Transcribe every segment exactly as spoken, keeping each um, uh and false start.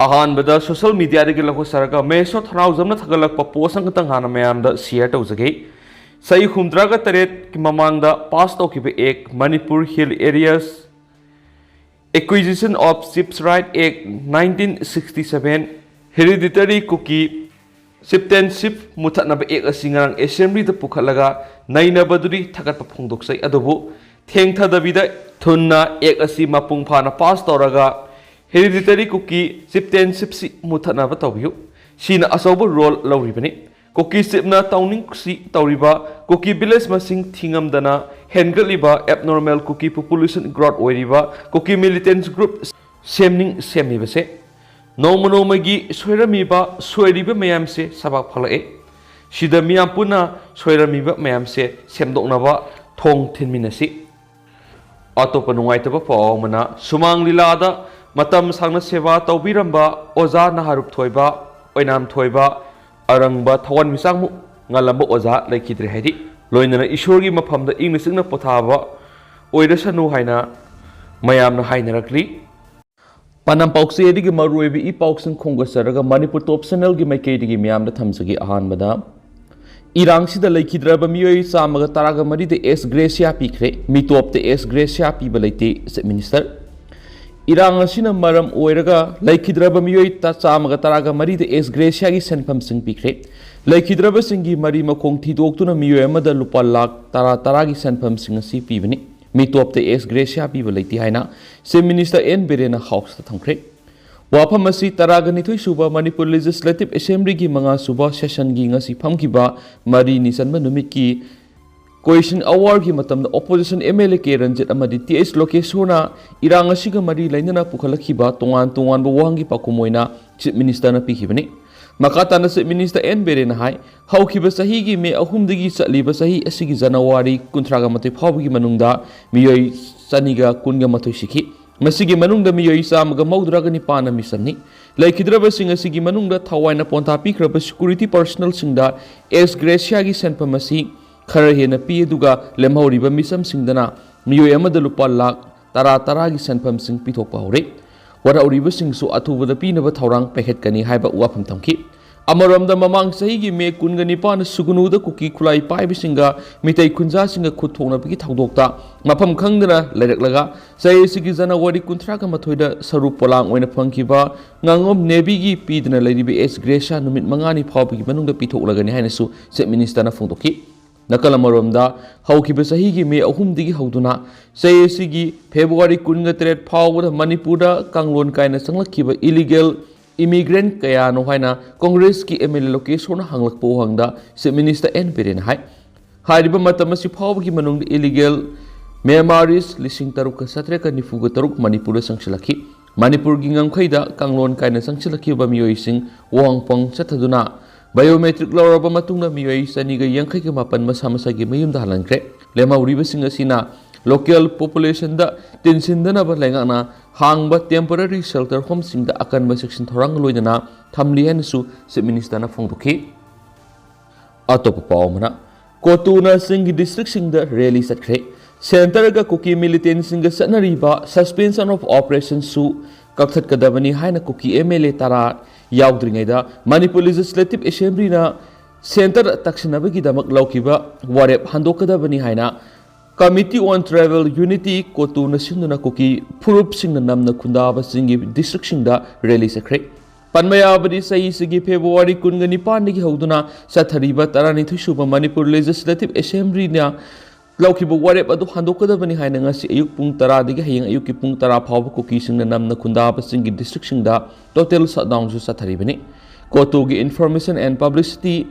ꯑꯍꯥꯟꯕꯗ ꯁꯣꯁꯤꯌꯦꯜ ꯃꯤꯗꯤꯌꯥꯗꯒꯤ ꯂꯧꯈꯠꯆꯔꯒ ꯃꯍꯦꯁꯣꯔ ꯊꯅꯥꯎꯖꯝꯅ ꯊꯥꯒꯠꯂꯛꯄ ꯄꯣꯁ ꯑꯃꯈꯛꯇꯪ ꯍꯥꯟꯅ ꯃꯌꯥꯝꯗ ꯁꯤꯌꯔ ꯇꯧꯖꯒꯦ꯫ ꯆꯍꯤ ꯍꯨꯝꯗ꯭ꯔꯥꯒ ꯇꯔꯦꯠꯀꯤ ꯃꯃꯥꯡꯗ ꯄꯥꯁ ꯇꯧꯈꯤꯕ act, Manipur hill areas acquisition of chiefs right act nineteen sixty seven, hereditary Kuki chieftainship ꯃꯨꯊꯠꯅꯕ ꯑꯦꯛ ꯑꯁꯤ ꯉꯔꯥꯡ ꯑꯦꯁꯦꯝꯕ꯭ꯂꯤꯗ ꯄꯨꯈꯠꯂꯒ ꯅꯩꯅꯕꯗꯨꯗꯤ ꯊꯥꯒꯠꯄ ꯐꯣꯡꯗꯣꯛꯆꯩ꯫ ꯑꯗꯨꯕꯨ ꯊꯦꯡꯊꯗꯕꯤꯗ ꯊꯨꯅ ꯑꯦꯛ ꯑꯁꯤ ꯃꯄꯨꯡ ꯐꯥꯅ ꯄꯥꯁ ꯇꯧꯔꯒ ꯍꯦꯔꯤꯗꯤꯇꯔꯤ ꯀꯨꯀꯤ ꯆꯤꯞꯇꯦꯟꯁꯤꯞꯁꯤ ꯃꯨꯊꯠꯅꯕ ꯇꯧꯕꯤꯌꯨ꯫ ꯁꯤꯅ ꯑꯆꯧꯕ ꯔꯣꯜ ꯂꯧꯔꯤꯕꯅꯤ꯫ ꯀꯨꯀꯤ ꯆꯤꯞꯅ ꯇꯧꯅꯤꯡꯁꯤ ꯇꯧꯔꯤꯕ ꯀꯨꯀꯤ ꯚꯤꯂꯦꯖ ꯃꯁꯤꯡ ꯊꯤꯉꯝꯗꯅ ꯍꯦꯟꯒꯠꯂꯤꯕ ꯑꯦꯕꯅꯣꯔꯃꯦꯜ ꯀꯨꯀꯤ ꯄꯣꯄꯨꯂꯦꯁꯟ ꯒ꯭ꯔꯣꯠ ꯑꯣꯏꯔꯤꯕ ꯀꯨꯀꯤ ꯃꯤꯂꯤꯇꯦꯟꯁ ꯒ꯭ꯔꯨꯞ ꯁꯦꯝꯅꯤꯡ ꯁꯦꯝꯂꯤꯕꯁꯦ ꯅꯣꯡꯃ ꯅꯣꯡꯃꯒꯤ ꯁꯣꯏꯔꯝꯃꯤꯕ ꯁꯣꯏꯔꯤꯕ ꯃꯌꯥꯝꯁꯦ ꯁꯕꯥꯛ ꯐꯂꯛꯑꯦ꯫ ꯁꯤꯗ ꯃꯤꯌꯥꯝ ꯄꯨꯟꯅ ꯁꯣꯏꯔꯝꯃꯤꯕ ꯃꯌꯥꯝꯁꯦ ꯁꯦꯝꯗꯣꯛꯅꯕ ꯊꯣꯡ ꯊꯤꯟꯃꯤꯟꯅꯁꯤ꯫ ꯑꯇꯣꯞꯄ ꯅꯨꯡꯉꯥꯏꯇꯕ ꯄꯥꯎ ꯑꯃꯅ, ꯁꯨꯃꯥꯡ ꯂꯤꯂꯥꯗ ꯃꯇꯝ ꯁꯥꯡꯅ ꯁꯦꯕꯥ ꯇꯧꯕꯤꯔꯝꯕ ꯑꯣꯖꯥ ꯅꯍꯥꯔꯨꯞ ꯊꯣꯏꯕ, ꯑꯣꯏꯅꯥꯝ ꯊꯣꯏꯕ, ꯑꯔꯪꯕ ꯊꯋꯥꯟꯃꯤꯆꯥꯛꯃꯨꯛ ꯉꯜꯂꯝꯕ ꯑꯣꯖꯥ ꯂꯩꯈꯤꯗ꯭ꯔꯦ ꯍꯥꯏꯔꯤ꯫ ꯂꯣꯏꯅꯅ ꯏꯁꯣꯔꯒꯤ ꯃꯐꯝꯗ ꯏꯪꯅ ꯆꯤꯛꯅ ꯄꯣꯊꯥꯕ ꯑꯣꯏꯔꯁꯅꯨ ꯍꯥꯏꯅ ꯃꯌꯥꯝꯅ ꯍꯥꯏꯅꯔꯛꯂꯤ꯫ ꯄꯥꯟꯗꯝ ꯄꯥꯎꯆꯦꯗꯒꯤ ꯃꯔꯨꯑꯣꯏꯕ ꯏ ꯄꯥꯎꯁꯤꯡ ꯈꯣꯝꯒꯠꯆꯔꯒ ꯃꯅꯤꯄꯨꯔ ꯇꯣꯞ ꯆꯦꯅꯦꯜꯒꯤ ꯃꯥꯏꯀꯩꯗꯒꯤ ꯃꯌꯥꯝꯗ ꯊꯝꯖꯒꯦ꯫ ꯑꯍꯥꯟꯕꯗ, ꯏꯔꯥꯡꯁꯤꯗ ꯂꯩꯈꯤꯗ꯭ꯔꯕ ꯃꯤꯑꯣꯏ ꯆꯥꯝꯃꯒ ꯇꯔꯥꯒ ꯃꯔꯤꯗ ꯑꯦꯛꯁ ꯒ꯭ꯔꯦꯁꯤꯌꯥ ꯄꯤꯈ꯭ꯔꯦ꯫ ꯃꯤꯇꯣꯞꯇ ꯑꯦꯛꯁ ꯒ꯭ꯔꯦꯁꯤꯌꯥ ꯄꯤꯕ ꯂꯩꯇꯦ, ꯆꯤꯞ ꯃꯤꯅꯤꯁꯇꯔ꯫ ꯏꯔꯥꯡ ꯑꯁꯤꯅ ꯃꯔꯝ ꯑꯣꯏꯔꯒ ꯂꯩꯈꯤꯗ꯭ꯔꯕ ꯃꯤꯑꯣꯏ ꯇ-, ꯆꯥꯝꯃꯒ ꯇꯔꯥꯒ ꯃꯔꯤꯗ ꯑꯦꯛꯁ ꯒ꯭ꯔꯦꯁꯤꯌꯥꯒꯤ ꯁꯦꯟꯐꯝꯁꯤꯡ ꯄꯤꯈ꯭ꯔꯦ꯫ ꯂꯩꯈꯤꯗ꯭ꯔꯕꯁꯤꯡꯒꯤ ꯃꯔꯤ ꯃꯈꯣꯡ ꯊꯤꯗꯣꯛꯇꯨꯅ ꯃꯤꯑꯣꯏ ꯑꯃꯗ ꯂꯨꯄꯥ ꯂꯥꯈ ꯇꯔꯥ ꯇꯔꯥꯒꯤ ꯁꯦꯟꯐꯝꯁꯤꯡ ꯑꯁꯤ ꯄꯤꯕꯅꯤ꯫ ꯃꯤꯇꯣꯞꯇ ꯑꯦꯛꯁ ꯒ꯭ꯔꯦꯁꯤꯌꯥ ꯄꯤꯕ ꯂꯩꯇꯦ ꯍꯥꯏꯅ ꯆꯤꯞ ꯃꯤꯅꯤꯁꯇꯔ ꯑꯦꯟ ꯕꯤꯔꯦꯟꯅ ꯍꯥꯎꯁꯇ ꯊꯝꯈ꯭ꯔꯦ꯫ ꯋꯥꯐꯝ ꯑꯁꯤ ꯇꯔꯥꯒ ꯅꯤꯊꯣꯏ ꯁꯨꯕ ꯃꯅꯤꯄꯨꯔ ꯂꯦꯖꯤꯁꯂꯦꯇꯤꯚ ꯑꯦꯁꯦꯝꯕ꯭ꯂꯤꯒꯤ ꯃꯉꯥ ꯁꯨꯕ ꯁꯦꯁꯟꯒꯤ ꯉꯁꯤ ꯐꯝꯈꯤꯕ ꯃꯔꯤꯅꯤ ꯆꯟꯕ ꯅꯨꯃꯤꯠꯀꯤ ꯀꯣꯏꯁꯟ ꯑꯋꯥꯔꯒꯤ ꯃꯇꯝꯗ ꯑꯣꯄꯣꯖꯤꯁꯟ ꯑꯦꯝ ꯑꯦꯜ ꯑꯦ ꯀꯦ ꯔꯟꯖꯤꯠ ꯑꯃꯗꯤ ꯇꯤ ꯑꯩꯆ ꯂꯣꯀꯦꯁꯣꯔꯅ ꯏꯔꯥꯡ ꯑꯁꯤꯒ ꯃꯔꯤ ꯂꯩꯅꯅ ꯄꯨꯈꯠꯂꯛꯈꯤꯕ ꯇꯣꯉꯥꯟ ꯇꯣꯉꯥꯟꯕ ꯋꯥꯍꯪꯒꯤ ꯄꯥꯎꯈꯨꯝ ꯑꯣꯏꯅ ꯆꯤꯞ ꯃꯤꯅꯤꯁꯇꯔꯅ ꯄꯤꯈꯤꯕꯅꯤ꯫ ꯃꯈꯥ ꯇꯥꯅ ꯆꯤꯞ ꯃꯤꯅꯤꯁꯇꯔ ꯑꯦꯟ ꯕꯤꯔꯦꯟꯅ ꯍꯥꯏ, ꯍꯧꯈꯤꯕ ꯆꯍꯤꯒꯤ ꯃꯦ ꯑꯍꯨꯝꯗꯒꯤ ꯆꯠꯂꯤꯕ ꯆꯍꯤ ꯑꯁꯤꯒꯤ ꯖꯅꯋꯥꯔꯤ ꯀꯨꯟꯊ꯭ꯔꯥꯒ ꯃꯥꯊꯣꯏ ꯐꯥꯎꯕꯒꯤ ꯃꯅꯨꯡꯗ ꯃꯤꯑꯣꯏ ꯆꯅꯤꯒ ꯀꯨꯟꯒ ꯃꯥꯊꯣꯏ ꯁꯤꯈꯤ꯫ ꯃꯁꯤꯒꯤ ꯃꯅꯨꯡꯗ ꯃꯤꯑꯣꯏ ꯆꯥꯝꯃꯒ ꯃꯧꯗ꯭ꯔꯥꯒ ꯅꯤꯄꯥꯟꯅ ꯃꯤꯆꯝꯅꯤ꯫ ꯂꯩꯈꯤꯗ꯭ꯔꯕꯁꯤꯡ ꯑꯁꯤꯒꯤ ꯃꯅꯨꯡꯗ ꯊꯋꯥꯏꯅ ꯄꯣꯟꯊꯥ ꯄꯤꯈ꯭ꯔꯕ ꯁꯦꯀ꯭ꯌꯨꯔꯤꯇꯤ ꯄꯔꯁꯅꯦꯜꯁꯤꯡꯗ ꯑꯦꯛꯁ ꯒ꯭ꯔꯦꯁꯤꯌꯥꯒꯤ ꯁꯦꯟꯐꯝ ꯑꯁꯤ ꯈꯔ ꯍꯦꯟꯅ ꯄꯤ, ꯑꯗꯨꯒ ꯂꯦꯝꯍꯧꯔꯤꯕ ꯃꯤꯆꯝꯁꯤꯡꯗꯅ ꯃꯤꯑꯣꯏ ꯑꯃꯗ ꯂꯨꯄꯥ ꯂꯥꯈ ꯇꯔꯥ ꯇꯔꯥꯒꯤ ꯁꯦꯟꯐꯝꯁꯤꯡ ꯄꯤꯊꯣꯛꯄ ꯍꯧꯔꯦ꯫ ꯋꯥꯔꯛꯎꯔꯤꯕꯁꯤꯡꯁꯨ ꯑꯊꯨꯕꯗ ꯄꯤꯅꯕ ꯊꯧꯔꯥꯡ ꯄꯥꯏꯈꯠꯀꯅꯤ ꯍꯥꯏꯕ ꯋꯥꯐꯝ ꯊꯝꯈꯤ꯫ ꯑꯃꯔꯣꯝꯗ, ꯃꯃꯥꯡ ꯆꯍꯤꯒꯤ ꯃꯦ ꯀꯨꯟꯒ ꯅꯤꯄꯥꯟꯗ ꯁꯨꯒꯅꯨꯗ ꯀꯨꯀꯤ ꯈꯨꯠꯂꯥꯏ ꯄꯥꯏꯕꯁꯤꯡꯒ ꯃꯤꯇꯩ ꯈꯨꯟꯖꯥꯁꯤꯡꯒ ꯈꯨꯠ ꯊꯣꯛꯅꯕꯒꯤ ꯊꯧꯗꯣꯛꯇ ꯃꯐꯝ ꯈꯪꯗꯅ ꯂꯩꯔꯛꯂꯒ, ꯆꯍꯤ ꯑꯁꯤꯒꯤ ꯖꯅꯋꯥꯔꯤ ꯀꯨꯟꯊ꯭ꯔꯥꯒ ꯃꯥꯊꯣꯏꯗ ꯁꯔꯨ ꯄꯣꯂꯥꯡ ꯑꯣꯏꯅ ꯐꯪꯈꯤꯕ ꯉꯥꯉꯣꯝ ꯅꯦꯕꯤꯒꯤ ꯄꯤꯗꯅ ꯂꯩꯔꯤꯕ ꯑꯦꯁ ꯒ꯭ꯔꯦꯁꯤꯌꯥ ꯅꯨꯃꯤꯠ ꯃꯉꯥꯅꯤ ꯐꯥꯎꯕꯒꯤ ꯃꯅꯨꯡꯗ ꯄꯤꯊꯣꯛꯂꯒꯅꯤ ꯍꯥꯏꯅꯁꯨ ꯆꯤꯐ ꯃꯤꯅꯤꯁꯇꯔꯅ ꯐꯣꯡꯗꯣꯛꯈꯤ꯫ ꯅꯥꯀꯜ ꯑꯃꯔꯣꯝꯗ, ꯍꯧꯈꯤꯕ ꯆꯍꯤꯒꯤ ꯃꯦ ꯑꯍꯨꯝꯗꯒꯤ ꯍꯧꯗꯨꯅ ꯆꯍꯤ ꯑꯁꯤꯒꯤ ꯐꯦꯕ꯭ꯔꯨꯋꯥꯔꯤ ꯀꯨꯟꯒ ꯇꯔꯦꯠ ꯐꯥꯎꯕꯗ ꯃꯅꯤꯄꯨꯔꯗ ꯀꯥꯡꯂꯣꯟ ꯀꯥꯏꯅ ꯆꯪꯂꯛꯈꯤꯕ ꯏꯂꯤꯒꯦꯜ ꯏꯃꯤꯒ꯭ꯔꯦꯟꯠ ꯀꯌꯥꯅꯣ ꯍꯥꯏꯅ ꯀꯣꯡꯒ꯭ꯔꯦꯁꯀꯤ ꯑꯦꯝ ꯑꯦꯜ ꯑꯦ ꯂꯣꯀꯦꯁꯣꯔꯅ ꯍꯪꯂꯛꯄ ꯋꯥꯍꯪꯗ ꯆꯤꯐ ꯃꯤꯅꯤꯁꯇꯔ ꯑꯦꯟ ꯕꯤꯔꯦꯟꯅ ꯍꯥꯏ, ꯍꯥꯏꯔꯤꯕ ꯃꯇꯝ ꯑꯁꯤ ꯐꯥꯎꯕꯒꯤ ꯃꯅꯨꯡꯗ ꯏꯂꯤꯒꯦꯜ ꯃ꯭ꯌꯥꯟꯃꯥꯔꯤꯁ ꯂꯤꯁꯤꯡ ꯇꯔꯨꯛꯀ ꯆꯥꯇ꯭ꯔꯦꯠꯀ ꯅꯤꯐꯨꯒ ꯇꯔꯨꯛ ꯃꯅꯤꯄꯨꯔꯗ ꯆꯪꯁꯤꯜꯂꯛꯈꯤ꯫ ꯃꯅꯤꯄꯨꯔꯒꯤ ꯉꯝꯈꯩꯗ ꯀꯥꯡꯂꯣꯟ ꯀꯥꯏꯅ ꯆꯪꯁꯤꯜꯂꯛꯈꯤꯕ ꯃꯤꯑꯣꯏꯁꯤꯡ ꯋꯥꯍꯪ ꯄꯥꯎꯍꯪ ꯆꯠꯊꯗꯨꯅ ꯕꯥꯏꯑꯣꯃꯦꯇ꯭ꯔꯤꯛ ꯂꯧꯔꯕ ꯃꯇꯨꯡꯗ ꯃꯤꯑꯣꯏ ꯆꯅꯤꯒ ꯌꯥꯡꯈꯩꯒ ꯃꯥꯄꯟ ꯃꯁꯥ ꯃꯁꯥꯒꯤ ꯃꯌꯨꯝꯗ ꯍꯜꯍꯟꯈ꯭ꯔꯦ꯫ ꯂꯦꯝꯍꯧꯔꯤꯕꯁꯤꯡ ꯑꯁꯤꯅ ꯂꯣꯀꯦꯜ ꯄꯣꯄꯨꯂꯦꯁꯟꯗ ꯇꯤꯟꯁꯤꯟꯗꯅꯕ ꯂꯩꯉꯥꯛꯅ ꯍꯥꯡꯕ ꯇꯦꯝꯄꯣꯔꯔꯤ ꯁꯦꯜꯇꯔ ꯍꯣꯝꯁꯤꯡꯗ ꯑꯀꯟꯕ ꯆꯦꯛꯁꯤꯟ ꯊꯧꯔꯥꯡꯒ ꯂꯣꯏꯅꯅ ꯊꯝꯂꯤ ꯍꯥꯏꯅꯁꯨ ꯆꯤꯐ ꯃꯤꯅꯤꯁꯇꯔꯅ ꯐꯣꯡꯗꯣꯛꯈꯤ꯫ ꯑꯇꯣꯞꯄ ꯄꯥꯎ ꯑꯃꯅ, ꯀꯣꯇꯨꯅ ꯆꯤꯡꯒꯤ ꯗꯤꯁꯇ꯭ꯔꯤꯛꯁꯤꯡꯗ ꯔꯦꯂꯤ ꯆꯠꯈ꯭ꯔꯦ꯫ ꯁꯦꯟꯇꯔꯒ ꯀꯨꯀꯤ ꯃꯤꯂꯤꯇꯦꯟꯁꯤꯡꯒ ꯆꯠꯅꯔꯤꯕ ꯁꯁꯄꯦꯟꯁꯟ ꯑꯣꯐ ꯑꯣꯄꯔꯦꯁꯟꯁꯨ ꯀꯛꯊꯠꯀꯗꯕꯅꯤ ꯍꯥꯏꯅ ꯀꯨꯀꯤ ꯑꯦꯝ ꯑꯦꯜ ꯑꯦ ꯇꯔꯥ ꯌꯥꯎꯗ꯭ꯔꯤꯉꯩꯗ ꯃꯅꯤꯄꯨꯔ ꯂꯦꯖꯤꯁꯂꯦꯇꯤꯚ ꯑꯦꯁꯦꯝꯕ꯭ꯂꯤꯅ ꯁꯦꯟꯇꯔ ꯇꯛꯁꯤꯟꯅꯕꯒꯤꯗꯃꯛ ꯂꯧꯈꯤꯕ ꯋꯥꯔꯦꯞ ꯍꯟꯗꯣꯛꯀꯗꯕꯅꯤ ꯍꯥꯏꯅ Committee on Tribal Unity, ꯀꯣꯇꯨꯅ ꯁꯤꯟꯗꯨꯅ ꯀꯨꯀꯤ ꯐꯨꯔꯨꯞꯁꯤꯡꯅ ꯅꯝꯅ ꯈꯨꯟꯗꯥꯕ ꯆꯤꯡꯒꯤ ꯗꯤꯁꯇ꯭ꯔꯤꯛꯁꯤꯡꯗ ꯔꯦꯂꯤ ꯆꯠꯈ꯭ꯔꯦ꯫ ꯄꯟꯕ ꯌꯥꯕꯗꯤ, ꯆꯍꯤꯁꯤꯒꯤ ꯐꯦꯕ꯭ꯔꯨꯋꯥꯔꯤ ꯀꯨꯟꯒ ꯅꯤꯄꯥꯟꯗꯒꯤ ꯍꯧꯗꯨꯅ ꯆꯠꯊꯔꯤꯕ ꯇꯔꯥꯅꯤꯊꯣꯏ ꯁꯨꯕ ꯃꯅꯤꯄꯨꯔ ꯂꯦꯖꯤꯁꯂꯦꯇꯤꯚ ꯑꯦꯁꯦꯝꯕ꯭ꯂꯤꯅ ꯂꯧꯈꯤꯕ ꯋꯥꯔꯦꯞ ꯑꯗꯨ ꯍꯟꯗꯣꯛꯀꯗꯕꯅꯤ ꯍꯥꯏꯅ ꯉꯁꯤ ꯑꯌꯨꯛ ꯄꯨꯡ ꯇꯔꯥꯗꯒꯤ ꯍꯌꯦꯡ ꯑꯌꯨꯛꯀꯤ ꯄꯨꯡ ꯇꯔꯥ ꯐꯥꯎꯕ ꯀꯨꯀꯤꯁꯤꯡꯅ ꯅꯝꯅ ꯈꯨꯟꯗꯥꯕꯁꯤꯡꯒꯤ ꯗꯤꯁꯇ꯭ꯔꯤꯛꯁꯤꯡꯗ ꯇꯣꯇꯦꯜ ꯁꯠꯗꯥꯎꯟꯁꯨ ꯆꯠꯊꯔꯤꯕꯅꯤ꯫ ꯀꯣꯇꯨꯒꯤ Information and Publicity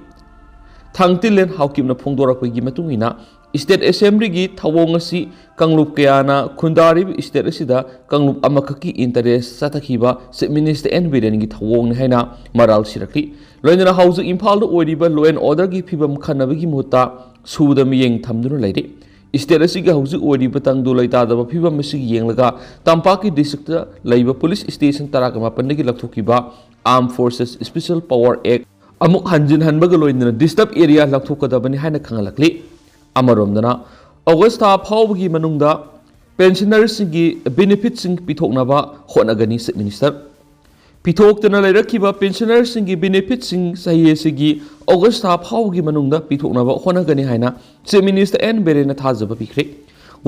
ꯊꯥꯡꯇꯤꯂꯦꯟ ꯍꯥꯎꯀꯤꯞꯅ ꯐꯣꯡꯗꯣꯔꯛꯄꯒꯤ ꯃꯇꯨꯡ ꯏꯟꯅ, ꯁ꯭ꯇꯦꯠ ꯑꯦꯁꯦꯝꯕ꯭ꯂꯤꯒꯤ ꯊꯧꯑꯣꯡ ꯑꯁꯤ ꯀꯥꯡꯂꯨꯞ ꯀꯌꯥꯅ ꯈꯨꯟꯗꯥꯔꯤꯕ ꯁ꯭ꯇꯦꯠ ꯑꯁꯤꯗ ꯀꯥꯡꯂꯨꯞ ꯑꯃꯈꯛꯀꯤ ꯏꯟꯇꯔꯦꯁ ꯆꯠꯊꯈꯤꯕ ꯆꯤꯐ ꯃꯤꯅꯤꯁꯇꯔ ꯑꯦꯟ ꯕꯤꯔꯦꯟꯒꯤ ꯊꯧꯑꯣꯡꯅꯤ ꯍꯥꯏꯅ ꯃꯔꯥꯜ ꯁꯤꯔꯛꯂꯤ꯫ ꯂꯣꯏꯅꯅ ꯍꯧꯖꯤꯛ ꯏꯝꯐꯥꯜꯗ ꯑꯣꯏꯔꯤꯕ law and order ꯒꯤ ꯐꯤꯕꯝ ꯈꯟꯅꯕꯒꯤ ꯃꯍꯨꯠꯇ ꯁꯨꯗ ꯃꯤꯠꯌꯦꯡ ꯊꯝꯗꯨꯅ ꯂꯩꯔꯤ꯫ ꯁ꯭ꯇꯦꯠ ꯑꯁꯤꯒꯤ ꯍꯧꯖꯤꯛ ꯑꯣꯏꯔꯤꯕ ꯇꯪꯗꯨ ꯂꯩꯇꯥꯗꯕ ꯐꯤꯕꯝ ꯑꯁꯤ ꯌꯦꯡꯂꯒ ꯇꯝꯄꯥꯛꯀꯤ ꯗꯤꯁꯇ꯭ꯔꯤꯛꯇ ꯂꯩꯕ ꯄꯨꯂꯤꯁ ꯁ꯭ꯇꯦꯁꯟ ꯇꯔꯥꯒ ꯃꯥꯄꯟꯗꯒꯤ ꯂꯧꯊꯣꯛꯈꯤꯕ Armed Forces Special Power Act ꯑꯃꯨꯛ ꯍꯟꯖꯤꯟꯍꯟꯕꯒ ꯂꯣꯏꯅꯅ ꯗꯤꯁꯇꯔꯕ ꯑꯦꯔꯤꯌꯥ ꯂꯧꯊꯣꯛꯀꯗꯕꯅꯤ ꯍꯥꯏꯅ ꯈꯪꯍꯜꯂꯛꯂꯤ꯫ ꯑꯃꯔꯣꯝꯗꯅ, ꯑꯣꯒꯁ ꯊꯥ ꯐꯥꯎꯕꯒꯤ ꯃꯅꯨꯡꯗ ꯄꯦꯟꯁꯅꯔꯁꯤꯡꯒꯤ ꯕꯦꯅꯤꯐꯤꯠꯁꯤꯡ ꯄꯤꯊꯣꯛꯅꯕ ꯍꯣꯠꯅꯒꯅꯤ꯫ ꯆꯤꯐ ꯃꯤꯅꯤꯁꯇꯔ ꯄꯤꯊꯣꯛꯇꯅ ꯂꯩꯔꯛꯈꯤꯕ ꯄꯦꯟꯁꯅꯔꯁꯤꯡꯒꯤ ꯕꯦꯅꯤꯐꯤꯠꯁꯤꯡ ꯆꯍꯤ ꯑꯁꯤꯒꯤ ꯑꯣꯒꯁ ꯊꯥ ꯐꯥꯎꯕꯒꯤ ꯃꯅꯨꯡꯗ ꯄꯤꯊꯣꯛꯅꯕ ꯍꯣꯠꯅꯒꯅꯤ ꯍꯥꯏꯅ ꯆꯤꯐ ꯃꯤꯅꯤꯁꯇꯔ ꯑꯦꯟ ꯕꯤꯔꯦꯟꯅ ꯊꯥꯖꯕ ꯄꯤꯈ꯭ꯔꯦ꯫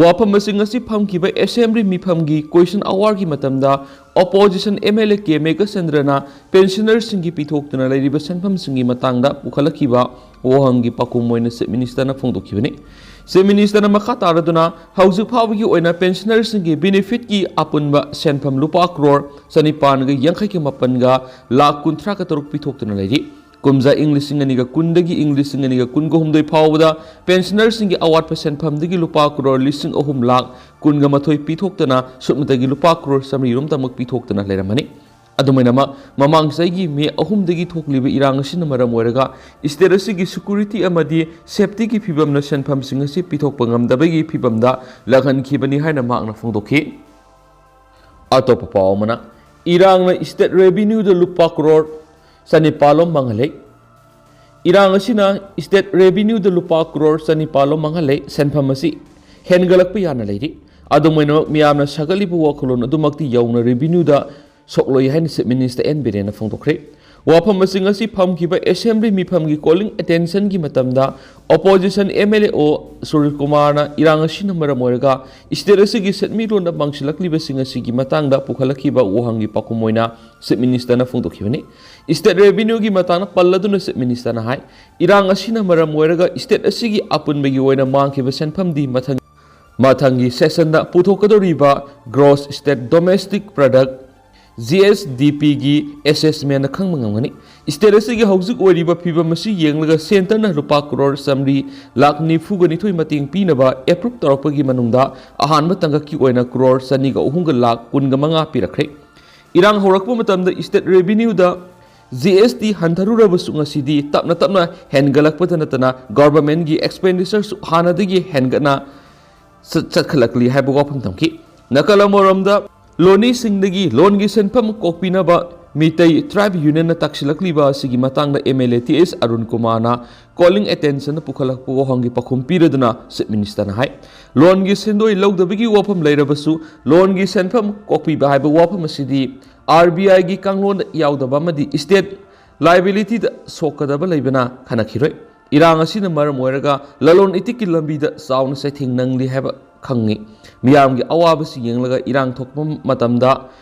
ꯋꯥꯐꯝ ꯑꯁꯤ ꯉꯁꯤ ꯐꯝꯈꯤꯕ ꯑꯦꯁꯦꯝꯕ꯭ꯂꯤ ꯃꯤꯐꯝꯒꯤ ꯀꯣꯏꯁꯟ ꯑꯋꯥꯔꯒꯤ ꯃꯇꯝꯗ opposition M L A K ꯃꯦꯘꯆꯟꯗ꯭ꯔꯅ ꯄꯦꯟꯁꯅꯔꯁꯤꯡꯒꯤ ꯄꯤꯊꯣꯛꯇꯨꯅ ꯂꯩꯔꯤꯕ ꯁꯦꯟꯐꯝꯁꯤꯡꯒꯤ ꯃꯇꯥꯡꯗ ꯄꯨꯈꯠꯂꯛꯈꯤꯕ ꯋꯥꯍꯪꯒꯤ ꯄꯥꯎꯈꯨꯝ ꯑꯣꯏꯅ ꯆꯤꯐ ꯃꯤꯅꯤꯁꯇꯔꯅ ꯐꯣꯡꯗꯣꯛꯈꯤꯕꯅꯤ꯫ ꯆꯤꯐ ꯃꯤꯅꯤꯁꯇꯔꯅ ꯃꯈꯥ ꯇꯥꯔꯗꯨꯅ ꯍꯧꯖꯤꯛ ꯐꯥꯎꯕꯒꯤ ꯑꯣꯏꯅ ꯄꯦꯟꯁꯅꯔꯁꯤꯡꯒꯤ ꯕꯦꯅꯤꯐꯤꯠꯀꯤ ꯑꯄꯨꯟꯕ ꯁꯦꯟꯐꯝ ꯂꯨꯄꯥ ꯀ꯭ꯔꯣꯔ ꯆꯅꯤꯄꯥꯟꯒ ꯌꯥꯡꯈꯩꯒ ꯃꯥꯄꯟꯒ ꯂꯥꯈ ꯀꯨꯟꯊ꯭ꯔꯥꯒ ꯇꯔꯨꯛ ꯄꯤꯊꯣꯛꯇꯨꯅ ꯂꯩꯔꯤ꯫ ꯀꯨꯝꯖꯥ ꯏꯪ ꯂꯤꯁꯤꯡ ꯑꯅꯤꯒ ꯀꯨꯟꯗꯒꯤ ꯏꯪ ꯂꯤꯁꯤꯡ ꯑꯅꯤꯒ ꯀꯨꯟꯒ ꯍꯨꯝꯗꯣꯏ ꯐꯥꯎꯕꯗ ꯄꯦꯟꯁꯅꯔꯁꯤꯡꯒꯤ ꯑꯋꯥꯠꯄ ꯁꯦꯟꯐꯝꯗꯒꯤ ꯂꯨꯄꯥ ꯀ꯭ꯔꯣꯔ ꯂꯤꯁꯤꯡ ꯑꯍꯨꯝ ꯂꯥꯈ ꯀꯨꯟꯒ ꯃꯥꯊꯣꯏ ꯄꯤꯊꯣꯛꯇꯅ ꯁꯨꯞꯅꯇꯒꯤ ꯂꯨꯄꯥ ꯀ꯭ꯔꯣꯔ ꯆꯥꯃꯔꯤ ꯔꯣꯝꯇꯃꯛ ꯄꯤꯊꯣꯛꯇꯅ ꯂꯩꯔꯝꯃꯅꯤ꯫ ꯑꯗꯨꯃꯥꯏꯅꯃꯛ, ꯃꯃꯥꯡ ꯆꯍꯤꯒꯤ ꯃꯦ ꯑꯍꯨꯝꯗꯒꯤ ꯊꯣꯛꯂꯤꯕ ꯏꯔꯥꯡ ꯑꯁꯤꯅ ꯃꯔꯝ ꯑꯣꯏꯔꯒ ꯁ꯭ꯇꯦꯠ ꯑꯁꯤꯒꯤ ꯁꯦꯀ꯭ꯌꯨꯔꯤꯇꯤ ꯑꯃꯗꯤ ꯁꯦꯐꯇꯤꯒꯤ ꯐꯤꯕꯝꯅ ꯁꯦꯟꯐꯝꯁꯤꯡ ꯑꯁꯤ ꯄꯤꯊꯣꯛꯄ ꯉꯝꯗꯕꯒꯤ ꯐꯤꯕꯝꯗ ꯂꯥꯛꯍꯟꯈꯤꯕꯅꯤ ꯍꯥꯏꯅ ꯃꯍꯥꯛꯅ ꯐꯣꯡꯗꯣꯛꯈꯤ꯫ ꯑꯇꯣꯞꯄ ꯄꯥꯎ ꯑꯃꯅ, ꯏꯔꯥꯡꯅ ꯁ꯭ꯇꯦꯠ ꯔꯦꯚꯤꯅ꯭ꯌꯨꯗ ꯂꯨꯄꯥ ꯀ꯭ꯔꯣꯔ ꯆꯅꯤꯄꯥꯜ ꯂꯣꯝ ꯃꯥꯡꯍꯜꯂꯦ꯫ ꯏꯔꯥꯡ ꯑꯁꯤꯅ ꯁ꯭ꯇꯦꯠ ꯔꯦꯚꯤꯅ꯭ꯌꯨꯗ ꯂꯨꯄꯥ ꯀ꯭ꯔꯣꯔ ꯆꯅꯤꯄꯥꯜ ꯂꯣꯝ ꯃꯥꯡꯍꯜꯂꯦ꯫ ꯁꯦꯟꯐꯝ ꯑꯁꯤ ꯍꯦꯟꯒꯠꯂꯛꯄ ꯌꯥꯅ ꯂꯩꯔꯤ꯫ ꯑꯗꯨꯝ ꯑꯣꯏꯅꯃꯛ, ꯃꯤꯌꯥꯝꯅ ꯁꯥꯒꯠꯂꯤꯕ ꯋꯥꯈꯜꯂꯣꯟ ꯑꯗꯨꯃꯛꯇꯤ ꯌꯧꯅ ꯔꯦꯚꯤꯅ꯭ꯌꯨꯗ ꯁꯣꯛꯂꯣꯏ ꯍꯥꯏꯅ ꯆꯤꯐ ꯃꯤꯅꯤꯁꯇꯔ ꯑꯦꯟ ꯕꯤꯔꯦꯟꯅ ꯐꯣꯡꯗꯣꯛꯈ꯭ꯔꯦ꯫ ꯋꯥꯐꯝ ꯑꯁꯤ ꯉꯁꯤ ꯐꯝꯈꯤꯕ ꯑꯦꯁꯦꯝꯕ꯭ꯂꯤ ꯃꯤꯐꯝꯒꯤ ꯀꯣꯂꯤꯡ ꯑꯦꯇꯦꯟꯁꯟꯒꯤ ꯃꯇꯝꯗ ꯑꯣꯄꯣꯖꯤꯁꯟ ꯑꯦꯝ ꯑꯦꯜ ꯑꯦ ꯑꯣ ꯁꯨꯔꯖ ꯀꯨꯃꯥꯔꯅ ꯏꯔꯥꯡ ꯑꯁꯤꯅ ꯃꯔꯝ ꯑꯣꯏꯔꯒ ꯁ꯭ꯇꯦꯠ ꯑꯁꯤꯒꯤ ꯁꯦꯟꯃꯤꯠꯂꯣꯟꯗ ꯃꯥꯡꯁꯤꯜꯂꯛꯂꯤꯕꯁꯤꯡ ꯑꯁꯤꯒꯤ ꯃꯇꯥꯡꯗ ꯄꯨꯈꯠꯂꯛꯈꯤꯕ ꯋꯥꯍꯪꯒꯤ ꯄꯥꯎꯈꯨꯝ ꯑꯣꯏꯅ ꯆꯤꯐ ꯃꯤꯅꯤꯁꯇꯔꯅ ꯐꯣꯡꯗꯣꯛꯈꯤꯕꯅꯤ꯫ ꯁ꯭ꯇꯦꯠ ꯔꯦꯚꯤꯅ꯭ꯌꯨꯒꯤ ꯃꯇꯥꯡꯗ ꯄꯜꯂꯗꯨꯅ ꯆꯤꯐ ꯃꯤꯅꯤꯁꯇꯔꯅ ꯍꯥꯏ, ꯏꯔꯥꯡ ꯑꯁꯤꯅ ꯃꯔꯝ ꯑꯣꯏꯔꯒ ꯁ꯭ꯇꯦꯠ ꯑꯁꯤꯒꯤ ꯑꯄꯨꯟꯕꯒꯤ ꯑꯣꯏꯅ ꯃꯥꯡꯈꯤꯕ ꯁꯦꯟꯐꯝꯗꯤ ꯃꯊꯪ, ꯃꯊꯪꯒꯤ ꯁꯦꯁꯟꯗ ꯄꯨꯊꯣꯛꯀꯗꯧꯔꯤꯕ gross state domestic product, G S D ꯄꯤꯒꯤ ꯑꯦꯁꯦꯁꯃꯦꯟꯗ ꯈꯪꯕ ꯉꯝꯒꯅꯤ꯫ ꯁ꯭ꯇꯦꯠ ꯑꯁꯤꯒꯤ ꯍꯧꯖꯤꯛ ꯑꯣꯏꯔꯤꯕ ꯐꯤꯕꯝ ꯑꯁꯤ ꯌꯦꯡꯂꯒ ꯁꯦꯟꯇꯔꯅ ꯂꯨꯄꯥ ꯀ꯭ꯔꯣꯔ ꯆꯥꯃꯔꯤ ꯂꯥꯈ ꯅꯤꯐꯨꯒ ꯅꯤꯊꯣꯏ ꯃꯇꯦꯡ ꯄꯤꯅꯕ ꯑꯦꯄ꯭ꯔꯨꯞ ꯇꯧꯔꯛꯄꯒꯤ ꯃꯅꯨꯡꯗ ꯑꯍꯥꯟꯕ ꯇꯥꯡꯀꯛꯀꯤ ꯑꯣꯏꯅ ꯀ꯭ꯔꯣꯔ ꯆꯅꯤꯒ ꯑꯍꯨꯝꯒ ꯂꯥꯈ ꯀꯨꯟꯒ ꯃꯉꯥ ꯄꯤꯔꯛꯈ꯭ꯔꯦ꯫ ꯏꯔꯥꯡ ꯍꯧꯔꯛꯄ ꯃꯇꯝꯗ ꯁ꯭ꯇꯦꯠ ꯔꯦꯚꯤꯅ꯭ꯌꯨꯗ ꯖꯤ ꯑꯦꯁ ꯇꯤ ꯍꯟꯊꯔꯨꯔꯕꯁꯨ ꯉꯁꯤꯗꯤ ꯇꯞꯅ ꯇꯞꯅ ꯍꯦꯟꯒꯠꯂꯛꯄꯗ ꯅꯠꯇꯅ ꯒꯣꯚꯔꯟꯃꯦꯟꯠꯀꯤ ꯑꯦꯛꯁꯄꯦꯟꯗꯤꯆꯔꯁꯨ ꯍꯥꯟꯅꯗꯒꯤ ꯍꯦꯟꯒꯠꯅ ꯆꯠ-, ꯆꯠꯈꯠꯂꯛꯂꯤ ꯍꯥꯏꯕ ꯋꯥꯐꯝ ꯊꯝꯈꯤ꯫ ꯅꯥꯀꯜ ꯑꯃꯔꯣꯝꯗ, ꯂꯣꯟꯃꯤꯁꯤꯡꯗꯒꯤ ꯂꯣꯟꯒꯤ ꯁꯦꯟꯐꯝ ꯀꯣꯛꯄꯤꯅꯕ ꯃꯤꯇꯩ ꯇ꯭ꯔꯥꯏꯕ ꯌꯨꯅꯤꯌꯟꯅ ꯇꯥꯛꯁꯤꯜꯂꯛꯂꯤꯕ ꯑꯁꯤꯒꯤ ꯃꯇꯥꯡꯗ MLA T S ꯑꯔꯨꯟ ꯀꯨꯃꯥꯔꯅ calling attention ꯄꯨꯈꯠꯂꯛꯄ ꯋꯥꯍꯪꯒꯤ ꯄꯥꯎꯈꯨꯝ ꯄꯤꯔꯗꯨꯅ ꯆꯤꯐ ꯃꯤꯅꯤꯁꯇꯔꯅ ꯍꯥꯏ, ꯂꯣꯟꯒꯤ ꯁꯦꯟꯗꯣꯏ ꯂꯧꯗꯕꯒꯤ ꯋꯥꯐꯝ ꯂꯩꯔꯕꯁꯨ, ꯂꯣꯟꯒꯤ ꯁꯦꯟꯐꯝ ꯀꯣꯛꯄꯤꯕ ꯍꯥꯏꯕ ꯋꯥꯐꯝ ꯑꯁꯤꯗꯤ RBIꯒꯤ ꯀꯥꯡꯂꯣꯟꯗ ꯌꯥꯎꯗꯕ ꯑꯃꯗꯤ state liabilityꯗ ꯁꯣꯛꯀꯗꯕ ꯂꯩꯕꯅ ꯈꯟꯅꯈꯤꯔꯣꯏ꯫ ꯏꯔꯥꯡ ꯑꯁꯤꯅ ꯃꯔꯝ ꯑꯣꯏꯔꯒ ꯂꯂꯣꯟ ꯏꯇꯤꯛꯀꯤ ꯂꯝꯕꯤꯗ ꯆꯥꯎꯅ ꯆꯩꯊꯦꯡ ꯅꯪꯂꯤ ꯍꯥꯏꯕ ꯈꯪꯏ꯫ ꯃꯤꯌꯥꯝꯒꯤ ꯑꯋꯥꯕꯁꯤ ꯌꯦꯡꯂꯒ ꯏꯔꯥꯡ ꯊꯣꯛꯄ ꯃꯇꯝꯗ